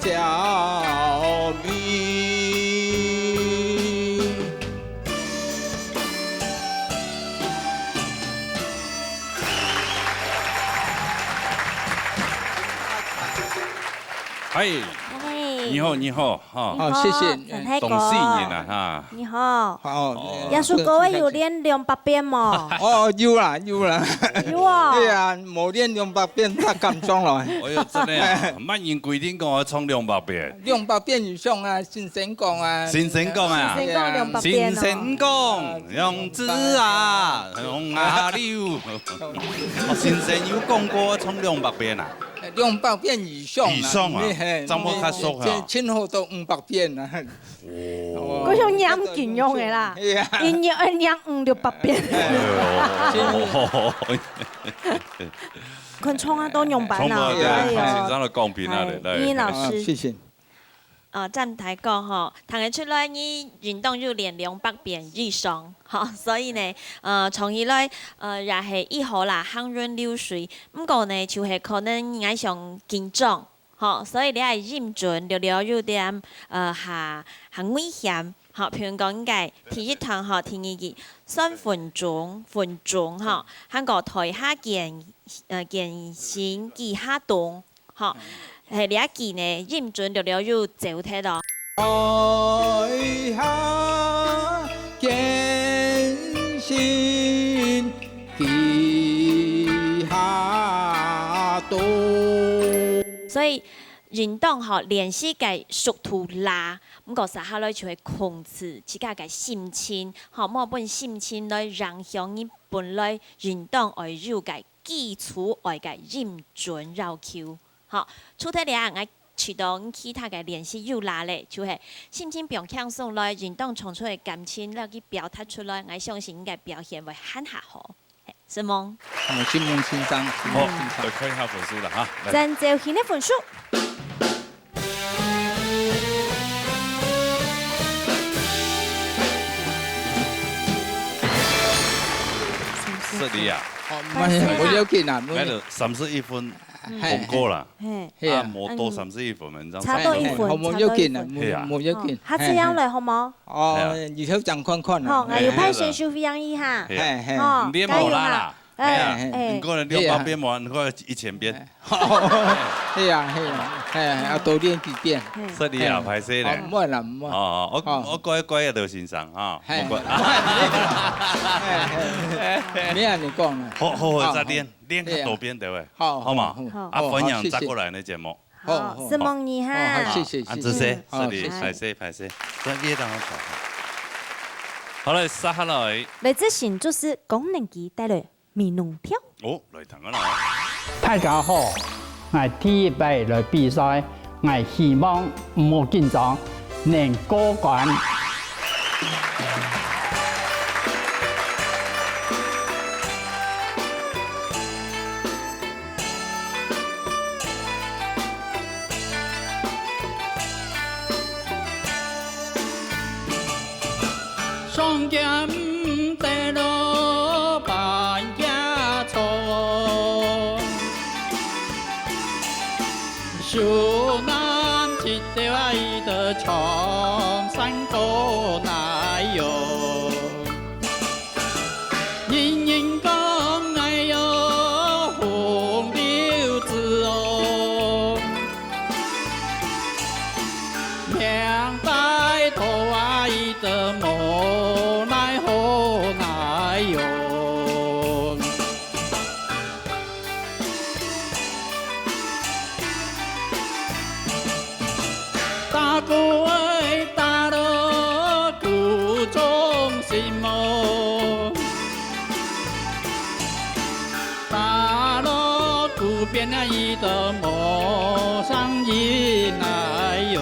小米。哎，哎。你好，你好，哈。你好，哦，谢谢。陈太公。当幸运啊，哈。你好。哦，哦。耶稣哥，我有练两百遍无？哦，有啦，有啦。有哦。对啊， 无练两百遍，才敢上来。哎哟，真的啊，乜人规定讲要唱两百遍。两百遍以上啊，先生讲啊。先生讲啊。先生讲两百遍哦。先生讲，杨子啊，杨阿六。哦，先生有讲过唱两百遍啊？两百遍以上啊。以上啊，嘿，嘿，差不多较熟啊。前后都五百遍啊。 哦。佢像念經样个啦，係啊。一日愛念五六百遍。哎呦。看唱啊，都仰般啊，唱啊，對，哎呦。先生个公平啊，哎，來。倪老師。啊，謝謝。呃，站台講吼，聽得出來你運動有練兩百遍以上，吼，所以呢，呃，唱起來，呃，也係已好啦，行雲流水。毋過呢，就係可能你愛想緊張， 吼，所以你愛音準略略有點，呃，較，較危險。吼，譬如講，應該第一段吼，第二句，算穩中，穩中吼，還過台下艱，呃，艱辛幾下冬，吼，係這句呢，音準略略有走忒哦。台下艱辛 幾下冬。所以運動吼，練習个速度啦，毋過接下來就會控制自家个心情，吼，莫分心情來影響你本來運動愛有个基礎愛个音準要求。 好，除忒這，𠊎知道你其他个練習有啦咧，就係心情放輕鬆來，運動衝出个感情，摎佢表達出來，𠊎相信你个表現會還較好。係，承蒙。好，承蒙先生，承蒙先生。好，來看一下分數了哈。來。張昭興个分數。失禮啊。好，無要緊啊，無要緊。該就三十一分。 嗯。通過啦。嘿。係啊。啊，無到三十一分，嗯。差到一分，嘿，嘿，好，無要緊啊，差到一分。係啊。無，無要緊。哦，下次再來好無？哦，係啊。以後再看看啦。好，𠊎有派選手分你哈。係啊。嘿，嘿。哦，你也無啦啦。加油哈。係啊。嘿，嘿。哎。你可能六百遍無，你可能一千遍。係啊，係啊，係啊，要多練幾遍。嘿。失禮啊，嗯。歹勢咧。哦，毋會啦，毋會。哦，我，哦。我乖乖个先生哈，嘿。我乖。嘿，嘿，嘿。無恁樣講啦。好，好好再練。哦。 練較多遍，對不對？好，好嘛？好，好。啊，好，歡迎再過來你个節目。好，好，好。承蒙你哈。好，好，謝謝，啊，謝謝。謝謝，好，謝謝。歹勢，歹勢，歹勢。再約到好。好了，接下來。來，這先就是功能機帶來美濃票。哦，來聽啊來。大家好， 𠊎第一擺來比賽，𠊎希望毋好緊張，能過關。上肩得落半价错，手拿起刀啊，一个长山过来哟。人人讲哎哟，风流子哦。 命带到啊，伊都无奈何奈哟。打鼓哎，打落鼓中心哦。 打落鼓边啊，伊都无声音来哟。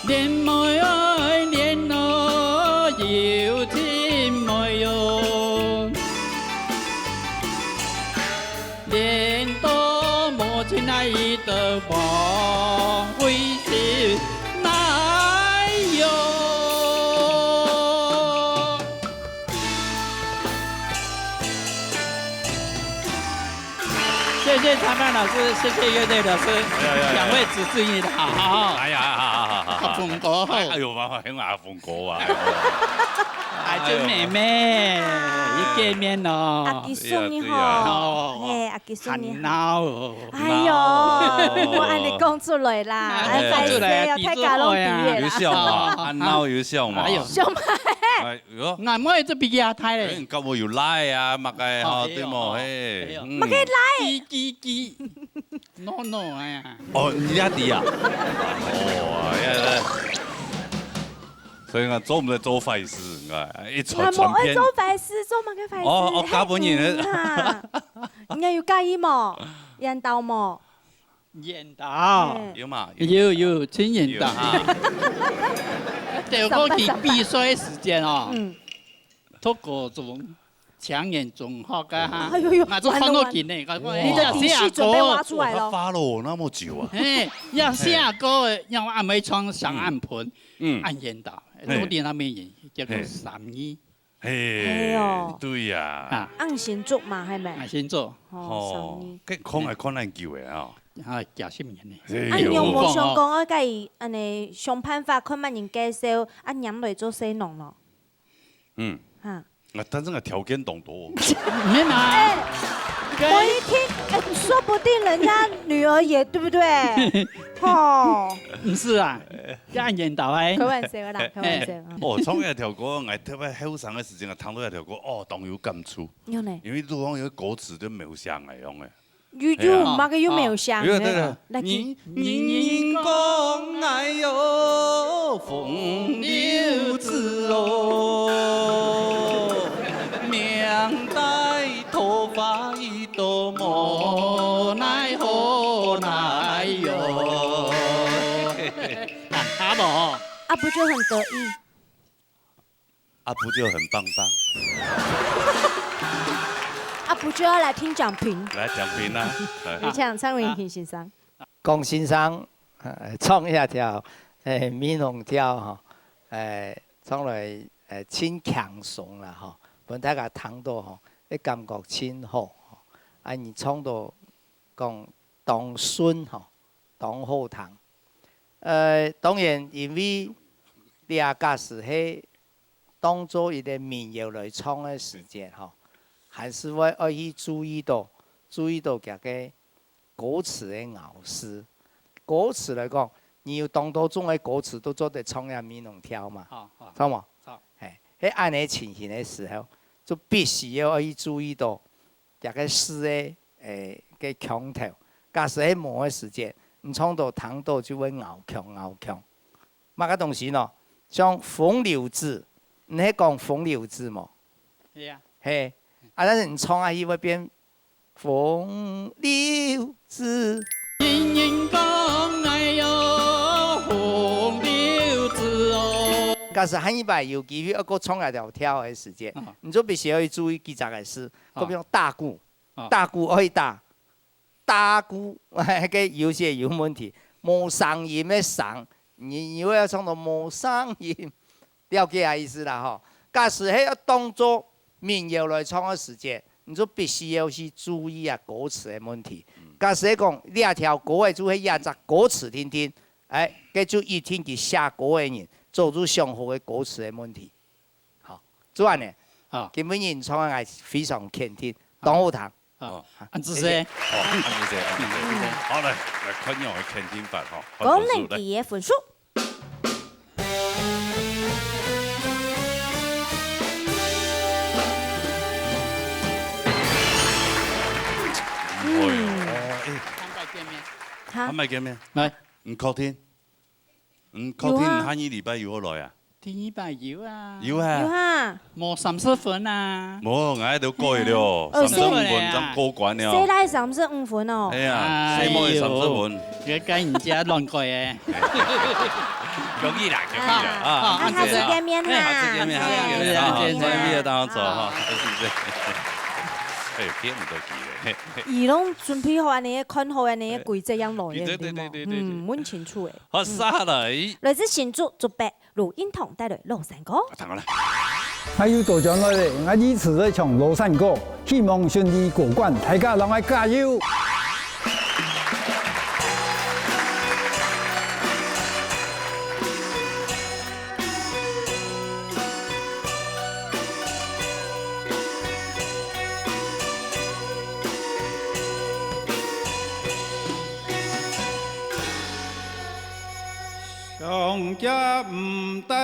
练妹哎，练咯有情妹哟。练到无情啊，伊都无威势来哟。 谢谢康曼老師，謝謝樂隊老師，哎呀，哎呀，哎呀。兩位主持人好。哎呀，好，好，好，好，好。阿峰哥好。哎，哎呦，媽媽，很阿峰哥啊。哎呦。哎，這妹妹，一見面哦。阿吉叔你好。哎呀，對呀。哦。嘿，阿吉叔你好。很鬧哦。哎呦，鬧哦。莫恁樣講出來啦，哎，哎，講出來啊，哎，歹勢哦，大家攏知个啦。有像無？恁鬧有像無？哎呦。像無？哎， 喲。𠊎妹就比較大咧。哎，你搞無有Line啊，麼个吼，哦，對無？哎喲，嘿，哎喲。嗯。麼个Line？嘰，嘰，嘰。No，no，哎呀。哦，你也知啊？哦，哎呀，所以講，做毋得做壞事，哎，一傳傳遍。𠊎無愛做壞事，做麼个壞事？哦，哦，嫁分人个。嘿，嗯啊。你有介意無？緣投無？ 緣投。嗯。有嘛？有，有，真緣投。有啊。對，過去比賽个時間哦，嗯。讀高中，青年中學个哈，哎呦呦，𠊎就看到緊呢，完了，完了。𠊎講，哎，你的底細準備挖出來了。哇，他follow我那麼久啊。嘿，要寫歌个，要阿妹唱上岸盆，嗯。恁緣投，嗯。嘿。到底那邊演，結果嘿。三二。 嘿，哎喲。對呀。啊。恁新竹嘛，係無？啊，新竹。哦，哦，三二。該看來看恁久个哦。啊，幾十年呢。哎喲。啊，你有無想講愛佮佢恁樣想辦法，看麼人介紹，啊，拈來做細郎咯？嗯。哈。啊，但是𠊎條件當多。沒嘛。哎，我一聽，哎，說不定人家女兒也，對不對？吼。毋係啊，這恁緣投哎。開玩笑的啦，開玩笑。哎。哦，唱這條歌，𠊎特別後生个時間啊，聽到這條歌，哦，當有感觸。有呢。因為路上有歌詞都沒有寫恁樣个。有，哎呀。有，麼个又沒有寫？啊，有，對，對。來聽。人，人講𠊎喲，風流子哦，命帶桃花一朵無奈何奈喲。啊，無。啊，不就很得意？ 啊，不就很棒棒？啊，不就要來聽講評？來講評啊，來。有請蔡文平先生。江先生，呃，唱這條，呃，美濃調吼，呃，唱來，呃，盡輕鬆啦吼，分大家聽到吼，會感覺盡好吼。啊，你唱到講當順吼，當好聽。 呃，當然，因為這假使係當做一個民謠來唱个時節吼，還係會愛去注意到，注意到佢个歌詞个咬字。歌詞來講，你有當多種个歌詞都做得唱這美濃調嘛，好，好。著無？好。嘿，係恁樣情形个時候，就必須要愛去注意到 這個字个，誒，个腔調。假使係無个時節，你唱到聽到就會拗腔拗腔。麼个東西呢？像風流子，你係講風流子無？係啊。係，啊，但是你唱下去會變風流子。人人講哎喲，風流子哦。假使下一擺有機會，愛過唱這條調个時節，啊。你就必須要去注意幾隻个字，啊。過比如打鼓， 哦。打鼓愛打，打鼓，該有些有問題，無聲音个聲，你，你又愛唱到無聲音，了解啊意思啦吼。假使係愛當做民謠來唱个時節，你就必須要去注意啊歌詞个問題。嗯。假使係講這條歌个就係這隻歌詞定定，哎，該就一定佢寫歌个人做出上好个歌詞个問題。 好，做恁呢，好。今晡日你唱个𠊎非常肯定，好。當好聽。好，哦。恁仔細。謝謝。哦，恁仔細，恁仔細。嗯。好，來，來看你个肯定法吼，看分數，來。講兩句个分數。哎喲，嗯。哦，哎。下擺見面。哈？下擺見面。來。你確定？ 嗯，確定有啊。下二禮拜有好來啊？第二擺有啊。有啊。有啊。無三十分啊。無，𠊎都過去了，嗯。哦，三十五分正過關了。細賴三十五分哦。哎呀，哎喲。細妹三十分。這个人家亂改欸。容易啦，容易啦，啊。啊，下次見面啦。哎，下次見面，下次見面，啊，下次見面。再見，大家早哈，謝謝。哎，變毋到佢了。佢攏準備好恁呢，看好恁呢，規則樣來个，對無？對，對，對，對，對，對。嗯，問清楚欸。 好，嗯。下來。來自新竹竹北，盧英彤帶來老山歌。啊，聽好了。𠊎又倒轉來了，𠊎一直在唱老山歌，希望順利過關，大家摎𠊎加油！強夾毋得，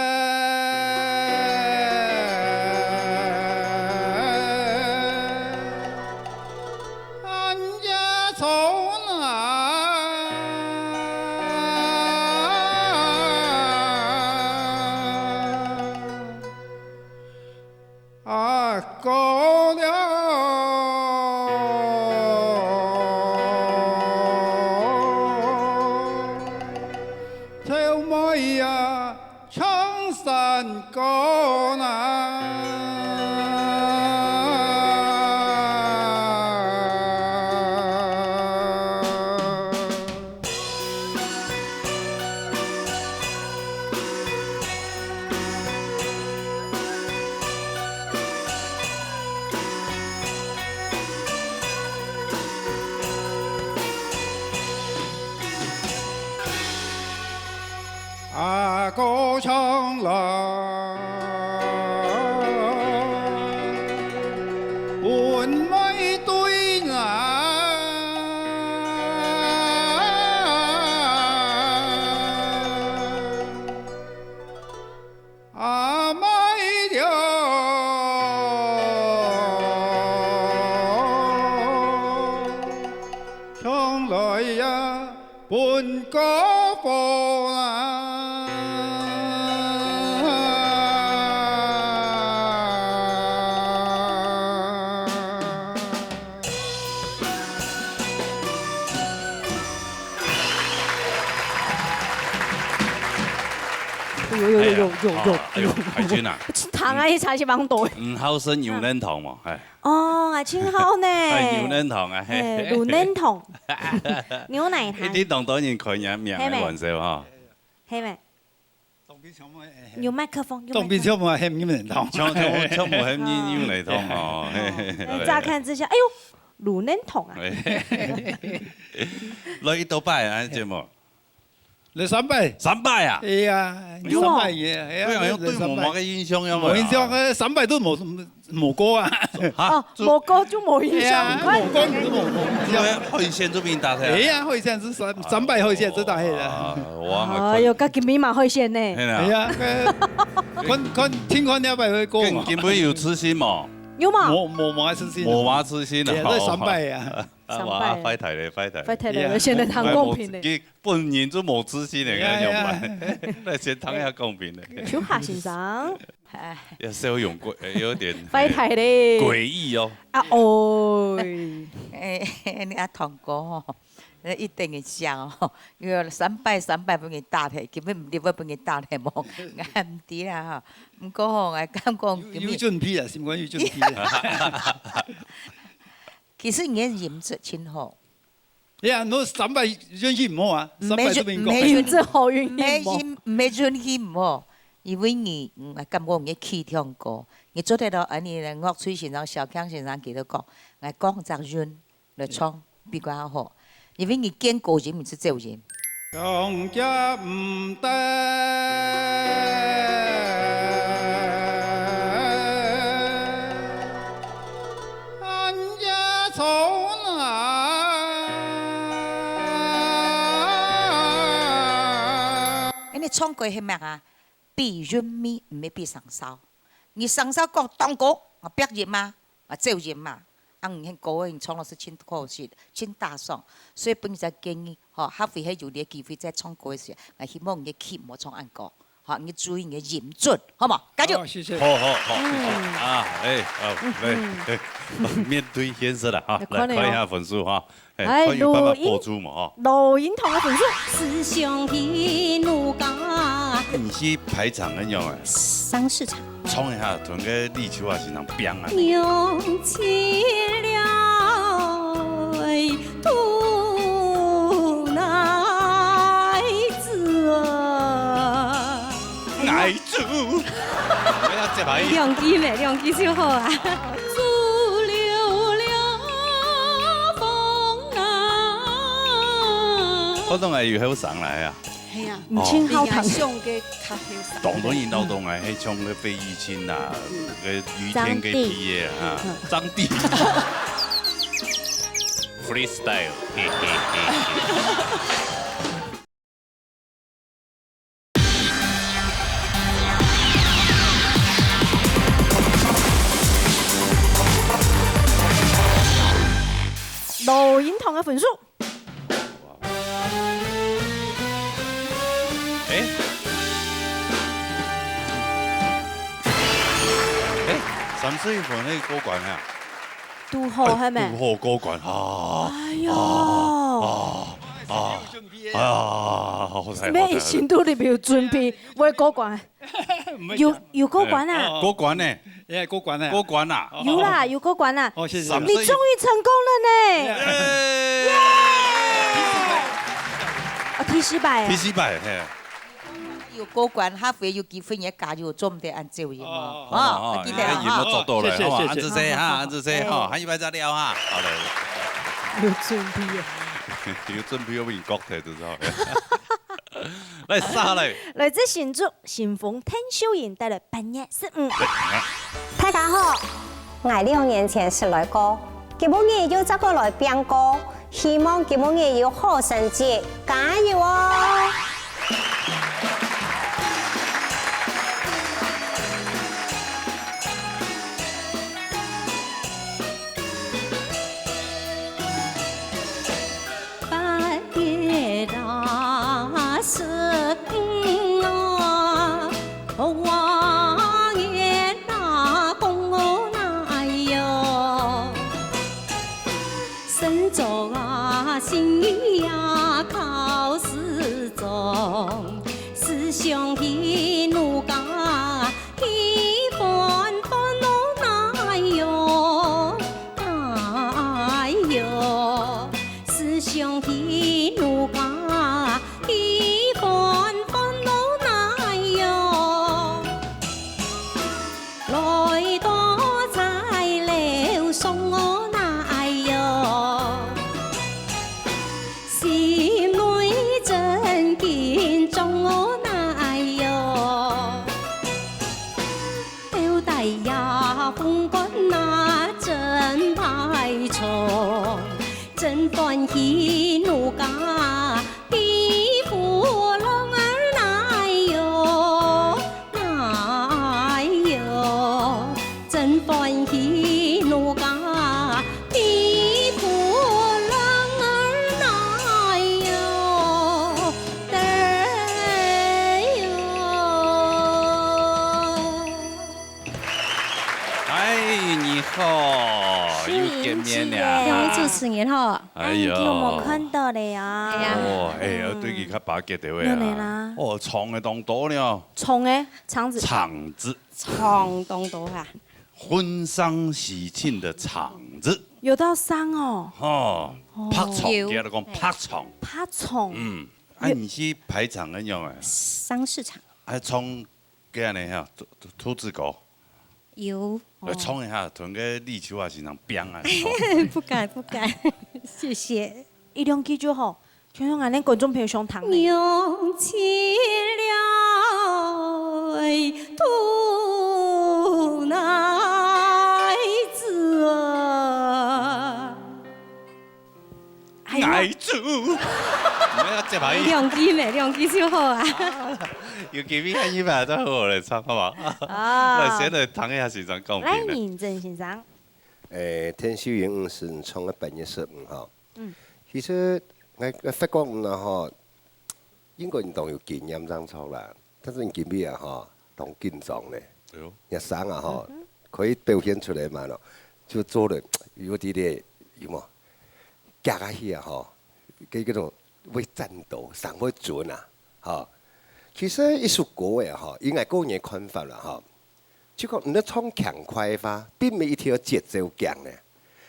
俺也從來 啊，過了草莓啊，唱山歌呐。 啊，歌唱來，分妹對啦。 阿妹了，唱來呀，分哥哥啦。 有有有有有有，哎呀，啊，哎呦，海军啊，糖啊，一茶去帮đổi。嗯，好生牛奶糖嘛，哎。哦，啊，真好呢。哎，牛奶糖啊，嘿。哎，乳奶糖，牛奶糖。一定当多人看人名的玩笑哈。嘿咩？有麦克风，有麦克风。当兵全部喊牛奶糖。全全全部喊牛牛奶糖哦，嘿嘿。哎，乍看之下，哎呦，乳奶糖啊。来一多拜啊，节目。 來三擺。三擺啊？哎呀，有哦。三擺个，哎呀，對啊，對無麼个印象有無？無印象，呃，三擺都無，無過啊。哈？哦，無過就無印象，哎呀，無過就無，無印象。海鮮就分人打忒啊。哎呀，海鮮係三，三擺海鮮係打忒个。啊，我還哎呦，該今晡嘛海鮮呢。係啦。哎呀，呃，看，看，聽看兩擺會過嘛。今，今晡有刺身無？有嘛？無，無，無刺身。無嘛刺身啊。哎呀，這三擺啊。 啊，哇，三擺。壞忒咧，壞忒咧。壞忒咧，哎呀。現在當公平咧。佢本人就無自信咧，哎呀，該樣辦？哎呀。該先聽下公平咧。秋霞先生。哎。要笑容過，有點，壞忒咧。哎，詭異哦。啊，哦。哎，你阿堂哥吼，一定會笑哦。因為三擺，三擺分人打忒，根本毋知會分人打忒無？𠊎毋知啦吼。毋過吼，𠊎感覺有，有準備啊，心肝有準備啊。 其實你个音質真好。哎呀，你三擺運氣毋好啊，三擺都毋過。毋係運，毋係運，音質好，運氣毋好。毋係運，毋係運氣毋好，因為你，嗯，感覺你个氣場高，你做得到，恁呢，樂隊先生、小強先生佢兜講，𠊎講隻韻來唱，比較好，因為你見高音，毋係走音。 強夾毋得，恁樣唱來。恁呢唱歌係麼个啊？比韻味，毋係比聲嗽。你聲嗽講當高，𠊎鼻音嘛。 啊，走音嘛。啊，你很高興，唱老師真可惜，真打爽。所以分你个建議，吼，下回還有這个機會再唱歌个時候，啊，希望你个key毋好唱恁高，吼，你注意你个音準，好無？加油！好，謝謝。好，好，好，謝謝。嗯。啊，哎，好，來，嗯哼。哎，面對現實了哈，來，看一下。來看一下分數哈。哎，哎，看有辦法播出無哈？錄音，錄音筒个分數。思想的奴家。你是排場恁樣哎？上市場。 唱一下，同个李秋霞先生拼啊！娘親了，肚內子啊。哎呀。哎呀，這把一兩句咩，兩句就好啊。子留了風啊。我當然有後生來啊。 係啊，哦。你真好聽。比阿雄个較後生。當多人恅著𠊎，係像个費玉清啊，嗯。个於天个畢業哈，張帝。嗯。Freestyle，嘿嘿嘿嘿。分數。哎，哎，三十一分，那个过关啊。堵好，还没？堵好过关啊。哎呀。啊，啊，啊，好彩，好彩。没，心肚里面有准备，会过关。 有，有过关啊？哎，过关呢？哎，过关呢？过关啊？有啦，有过关啊。哦，谢谢。你终于成功了呢！哎。啊，提示牌啊。提示牌，嘿。有过关，下回有机会，你要加油，做毋得恁走音哦。哦，哦，哦，哦，记得啊，音要做到了，谢谢，好吧？谢谢。恁仔細哈，恁仔細哈，哎。下一擺再聊哈。好嘞。有准备啊。有准备，有面角睇，知道吗？ 来，續下來。來自新竹新豐鄧秀瑩帶來八月十五。大家好，𠊎兩年前失來過，今晡日又再過來拚過，希望今晡日有好成績，加油哦！ 八月十五啊，花園啊，公園啊喲，新竹啊，新義啊，考試中，思想去奴家 去歡歡樂哪喲，哪喲，思想去奴家，去歡歡樂哪喲，來到在樓上哦哪喲。 心內真緊張哦哪喲，吊帶呀風乾那真排場，真歡喜奴家比虎狼兒哪喲。 哪喲，真歡喜奴家比虎狼兒哪喲，哪喲。哎，你好，秀英姐，又見面了哈。兩位主持人好。 哎喲。哎，你有無看到咧啊？哎呀。哦，哎，要對佢較巴結的位啊。有呢啦。哦，長个當多呢。長个，長子。長子。長當多哈。婚喪喜慶的長子。有到喪哦。哦，哦。拍場，有。佢講拍場。拍場。嗯，啊，你去排場个樣哎。喪事場。啊，唱个呢哈，兔，兔子歌。 有。來唱一下，同个立秋啊，先生拼啊。不敢，不敢，謝謝。一兩句就好，像像恁呢觀眾朋友想聽呢。用盡了肚內子啊。 哎呀。呆住！毋要接下去。兩句咩？兩句就好啊。啊，有機會，下一擺再好好來唱，好無？啊。來，先來聽一下先生講評論。來，認真先生。誒，鄧秀雲女士唱个《八月十五》吼。嗯。其實，𠊎，𠊎發覺呢吼，應該你當有經驗正唱啦。 但是你今日啊吼，當緊張呢。哎喲。若聲啊吼，嗯哼。可以表現出來嘛咯，就做得有滴滴，有無？夾下去啊吼，該，該種會顫抖，聲會準啊，吼。其實一首歌仔吼，以𠊎個人个看法啦吼，就講你唱輕快个話，並無一定要節奏強呢。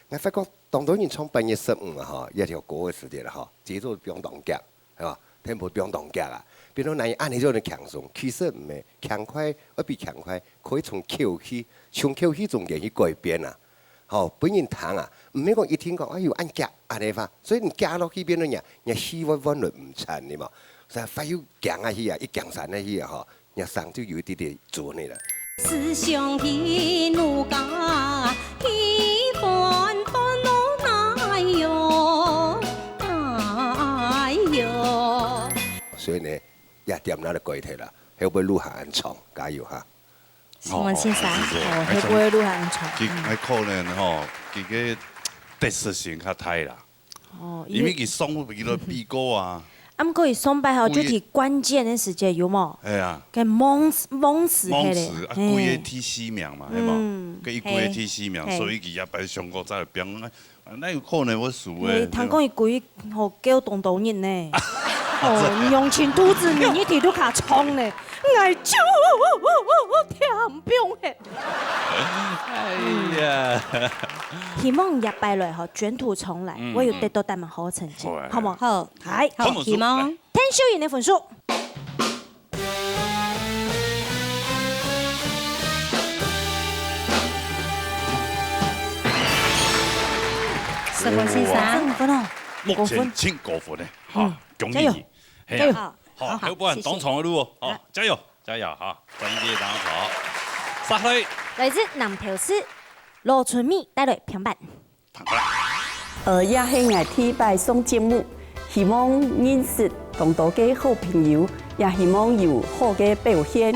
𠊎發覺當多人唱《八月十五》啊吼，一條歌个時節啦吼，節奏放當強。 係吧？tempo放當遽啊，變到𠊎恁樣就能輕鬆。其實毋係，輕快愛比輕快可以從口氣，從口氣中間去改變啊。吼，分人聽啊，毋係講一定講，哎喲，恁遽恁樣話，所以你遽落去變到若，若氣會換來毋成的嘛。所以話又驚下去啊，一驚山下去啊，吼，若聲就有一點點準的了。思想起奴家，去歡歡樂哪喲，哪喲。所以呢， 也點那个改忒啦，後尾路還恁長，加油哈！承蒙先生。哦，哦，哦，哦，後尾路還恁長。佢，嗯。𠊎可能吼，佢个特色性較大啦。哦，因為佢上，佢都比過啊。啊，毋過佢上擺吼，規个就係關鍵个時節，有無？哎呀。該忙死，忙死个咧。忙死啊，嘿。規个第四名嘛，係無？嗯，該一規个第四名，嘿。所以佢也擺上過再拼，啊，哪有可能會輸个？嘿，聽講佢規吼叫當多人呢。哦，娘親肚子裡一直都卡衝呢，𠊎就添兵嘿。哎呀。希望這擺來吼，捲土重來，嗯，會有得到恁好成績，嗯。好啊。好無？好。 好，好，希望。來。田秀穎个分數。十分先生。哇，五分哦。目前真高分呢，哈，嗯，恭喜你。加油。係啊，加油。好，好，好，後半當長个路哦，好，加油，加油哈，專業當好。下來。來自南投市，羅春美帶來評判。 呃，也係𠊎第一擺上節目，希望認識當多个好朋友，也希望有好个表現。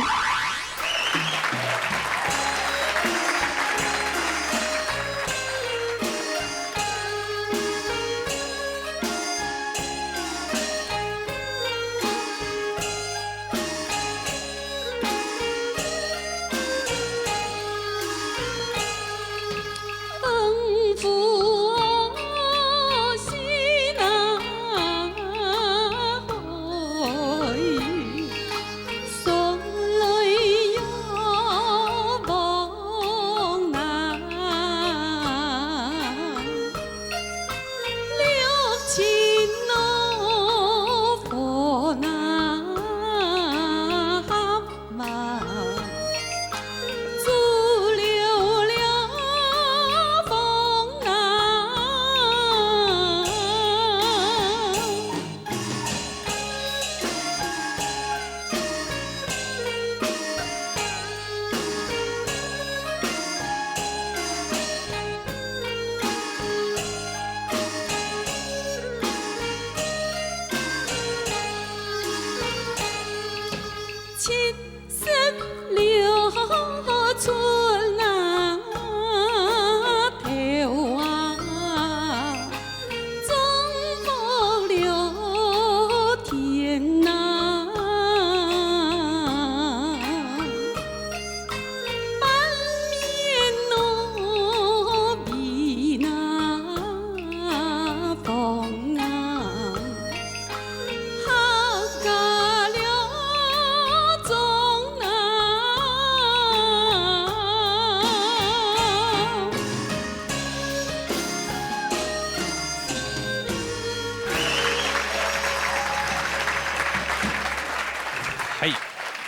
嘿，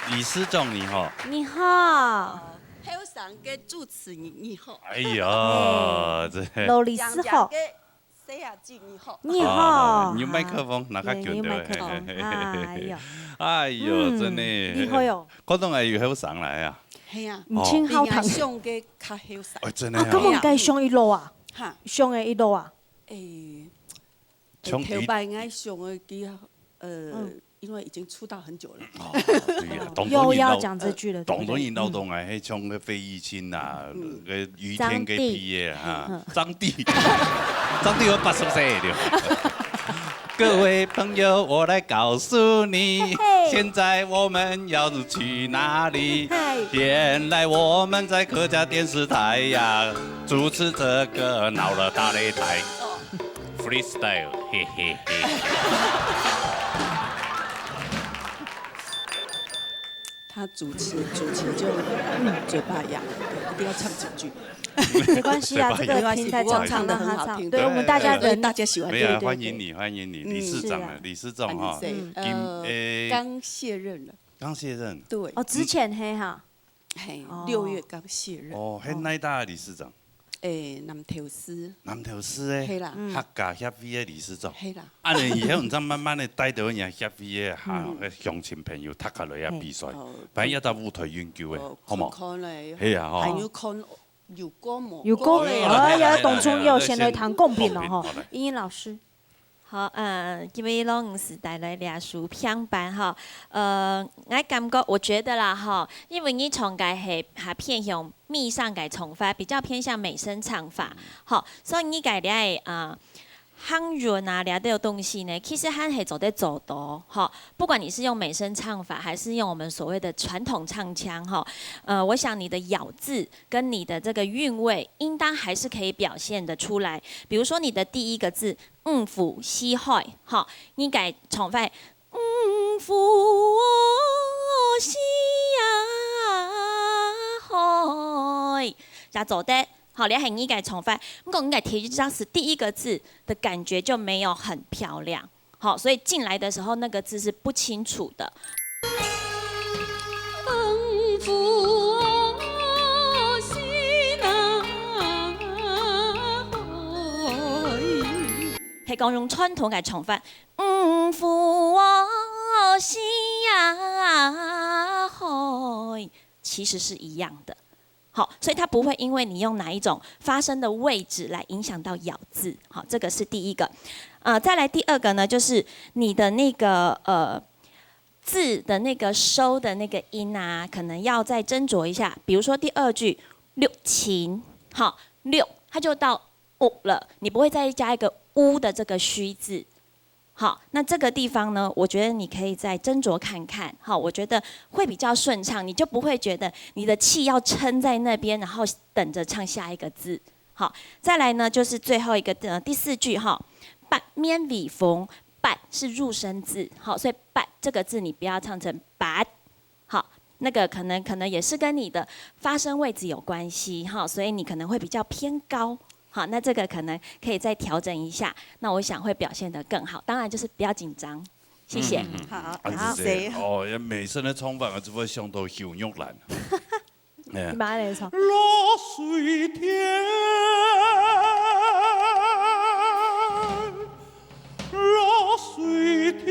理事長你好。你好。後生个主持人你好。哎呀，這羅理事好。 細阿姊，你好。你好。啊，你有麥克風，拿較近點。有麥克風，嘿，嘿，嘿，嘿。哎喲。哎喲，嗯，真的。你好喲。看到𠊎有後生來啊。係啊。你真好聽。比𠊎上个較後生。哎，真的啊。啊，根本該上一路啊。哈。上个一路啊。誒，上一，頭擺𠊎上个佢，呃，嗯。 因為已經出道很久了。哦，對啊，當多人老，又要講這句了，對不對？當多人老懂啊，嗯。係像該費玉清啊，嗯。該余天个畢業哈，張帝。張帝。張帝有八十歲了。各位朋友，我來告訴你，嘿嘿。現在我們要去哪裡？嘿。原來我們在客家電視台呀，主持這個鬧熱大擂台。哦。 Freestyle，嘿嘿嘿。他主持，主持就，嗯，嘴巴癢，對，一定要唱幾句。沒關係啊，嘴巴癢。這個平台唱，沒關係，不過唱得很好聽，唱讓他唱。對，我們大家人，對，大家喜歡。沒有啊，對，對，對。歡迎你，歡迎你，嗯。理事長啊，是啊。理事長哈。啊，你誰？今，呃，誒，剛卸任了。剛卸任。對。哦，之前嘿哈。 嘿，哦。六月剛卸任。哦，該哪搭个理事長？誒，南投市。南投市个，係啦。嗯。客家協會个理事長。係啦。恁樣以後你正慢慢个帶著你協會个哈，嗯。該鄉親朋友，大家來遐比賽，嘿。哦，反正也在舞台研究个，哦，好無？看看咧，係啊，吼。還有看有歌無？有歌，有歌咧。哦，也當重要，先來談公平了吼。公平，好嘞。茵茵老師。 好，呃，今晡日老師帶來這首評判吼，呃，𠊎感覺，我覺得啦吼，因為你唱个係較偏向美聲个唱法，比較偏向美聲唱法，吼，所以你个這个，呃，行韻啊，這兜東西呢，其實還係做得做到，吼。不管你是用美聲唱法，還是用我們所謂的傳統唱腔，吼，呃，我想你的咬字跟你的這個韻味，應當還是可以表現得出來。比如說你的第一個字，五湖四海，吼，你該唱法，五湖四海，也做得。 好，這係你个唱法。毋過你个第一隻字，第一個字的感覺就沒有很漂亮。好，所以進來的時候那個字是不清楚的。係講用傳統个唱法，五湖四海，其實是一樣的。 好，所以它不會因為你用哪一種發聲的位置來影響到咬字。好，這個是第一個。呃，再來第二個呢，就是你的那個，呃，字的那個收的那個音啊，可能要再斟酌一下。比如說第二句，六親，好，六，它就到屋了，你不會再加一個烏的這個虛字。 好，那這個地方呢，我覺得你可以再斟酌看看，好，我覺得會比較順暢，你就不會覺得你的氣要撐在那邊，然後等著唱下一個字。好，再來呢，就是最後一個，呃，第四句哈，八面威風，八是入聲字，好，所以八這個字你不要唱成八， 好，那個可能，可能也是跟你的發聲位置有關係哈，所以你可能會比較偏高。好，那這個可能可以再調整一下，那我想會表現得更好。當然就是不要緊張，謝謝。嗯，嗯，嗯。好，啊，好。謝謝。哦，美聲个唱法，我只會想到邱玉蘭。哎呀。你嘛恁樣唱。落水天，落水天。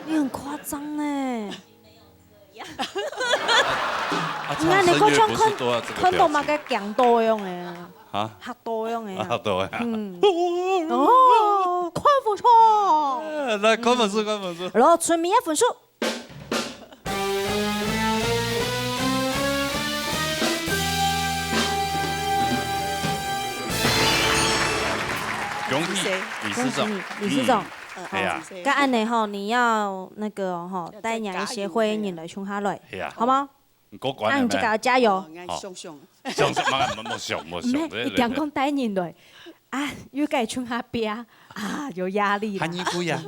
你很誇張呢。啊，你看你唱聲樂不是都要這個調子？看到麼个驚到樣个啊？啊？嚇到樣个啊？啊，對啊。嗯。哦，看分數。哎，來，看分數，看分數。落水天个分數。 恭喜，恭喜，理事長。理事長。嗯，哎呀。該恁樣吼，你要那個吼，帶你个協會人來唱下來，哎呀。好嗎？過關了沒？啊，你自家加油。哦，𠊎想想。想想，莫，莫，莫想，莫想，毋係，這，一定講帶人來，啊，又該唱下邊，啊，有壓力啦。還有幾啊？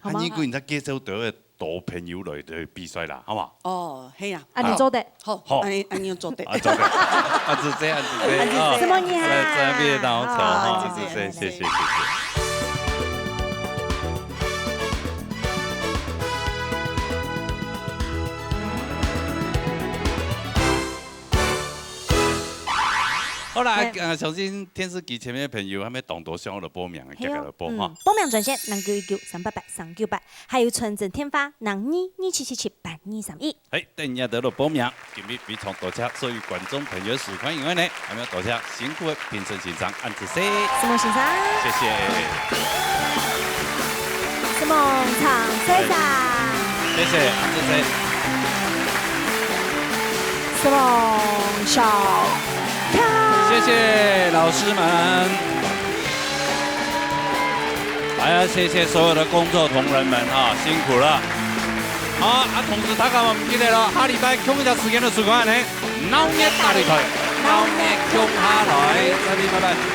好嗎？還有幾，你再介紹多个 多朋友來个比賽啦，好無？哦，係啊。恁樣做得。好，好。恁樣，恁樣做得。啊，做得。啊，就這樣，就這樣，哦。什麼呀？來，這邊當好，好，好，謝謝，謝謝，謝謝。好啦，哎。呃，相信電視機前面个朋友，還無當多想愛來報名个，係哦，遽遽來報哈。嗯，報名專線：零九一九三八八三九八。 還有傳真電話：零二二七七七八二三一。係，等下得到報名。今日非常多謝所有觀眾朋友收看以外呢，還要多謝辛苦个評審先生，恁仔細。承蒙先生。謝謝。承蒙長先生。謝謝，恁仔細。承蒙小 謝謝老師們。哎呀，謝謝所有的工作同仁們哈，辛苦了。好，啊，同時大家毋記得了，下禮拜共一隻時間來收看呢，鬧熱大擂台，鬧熱共下來，再見，拜拜。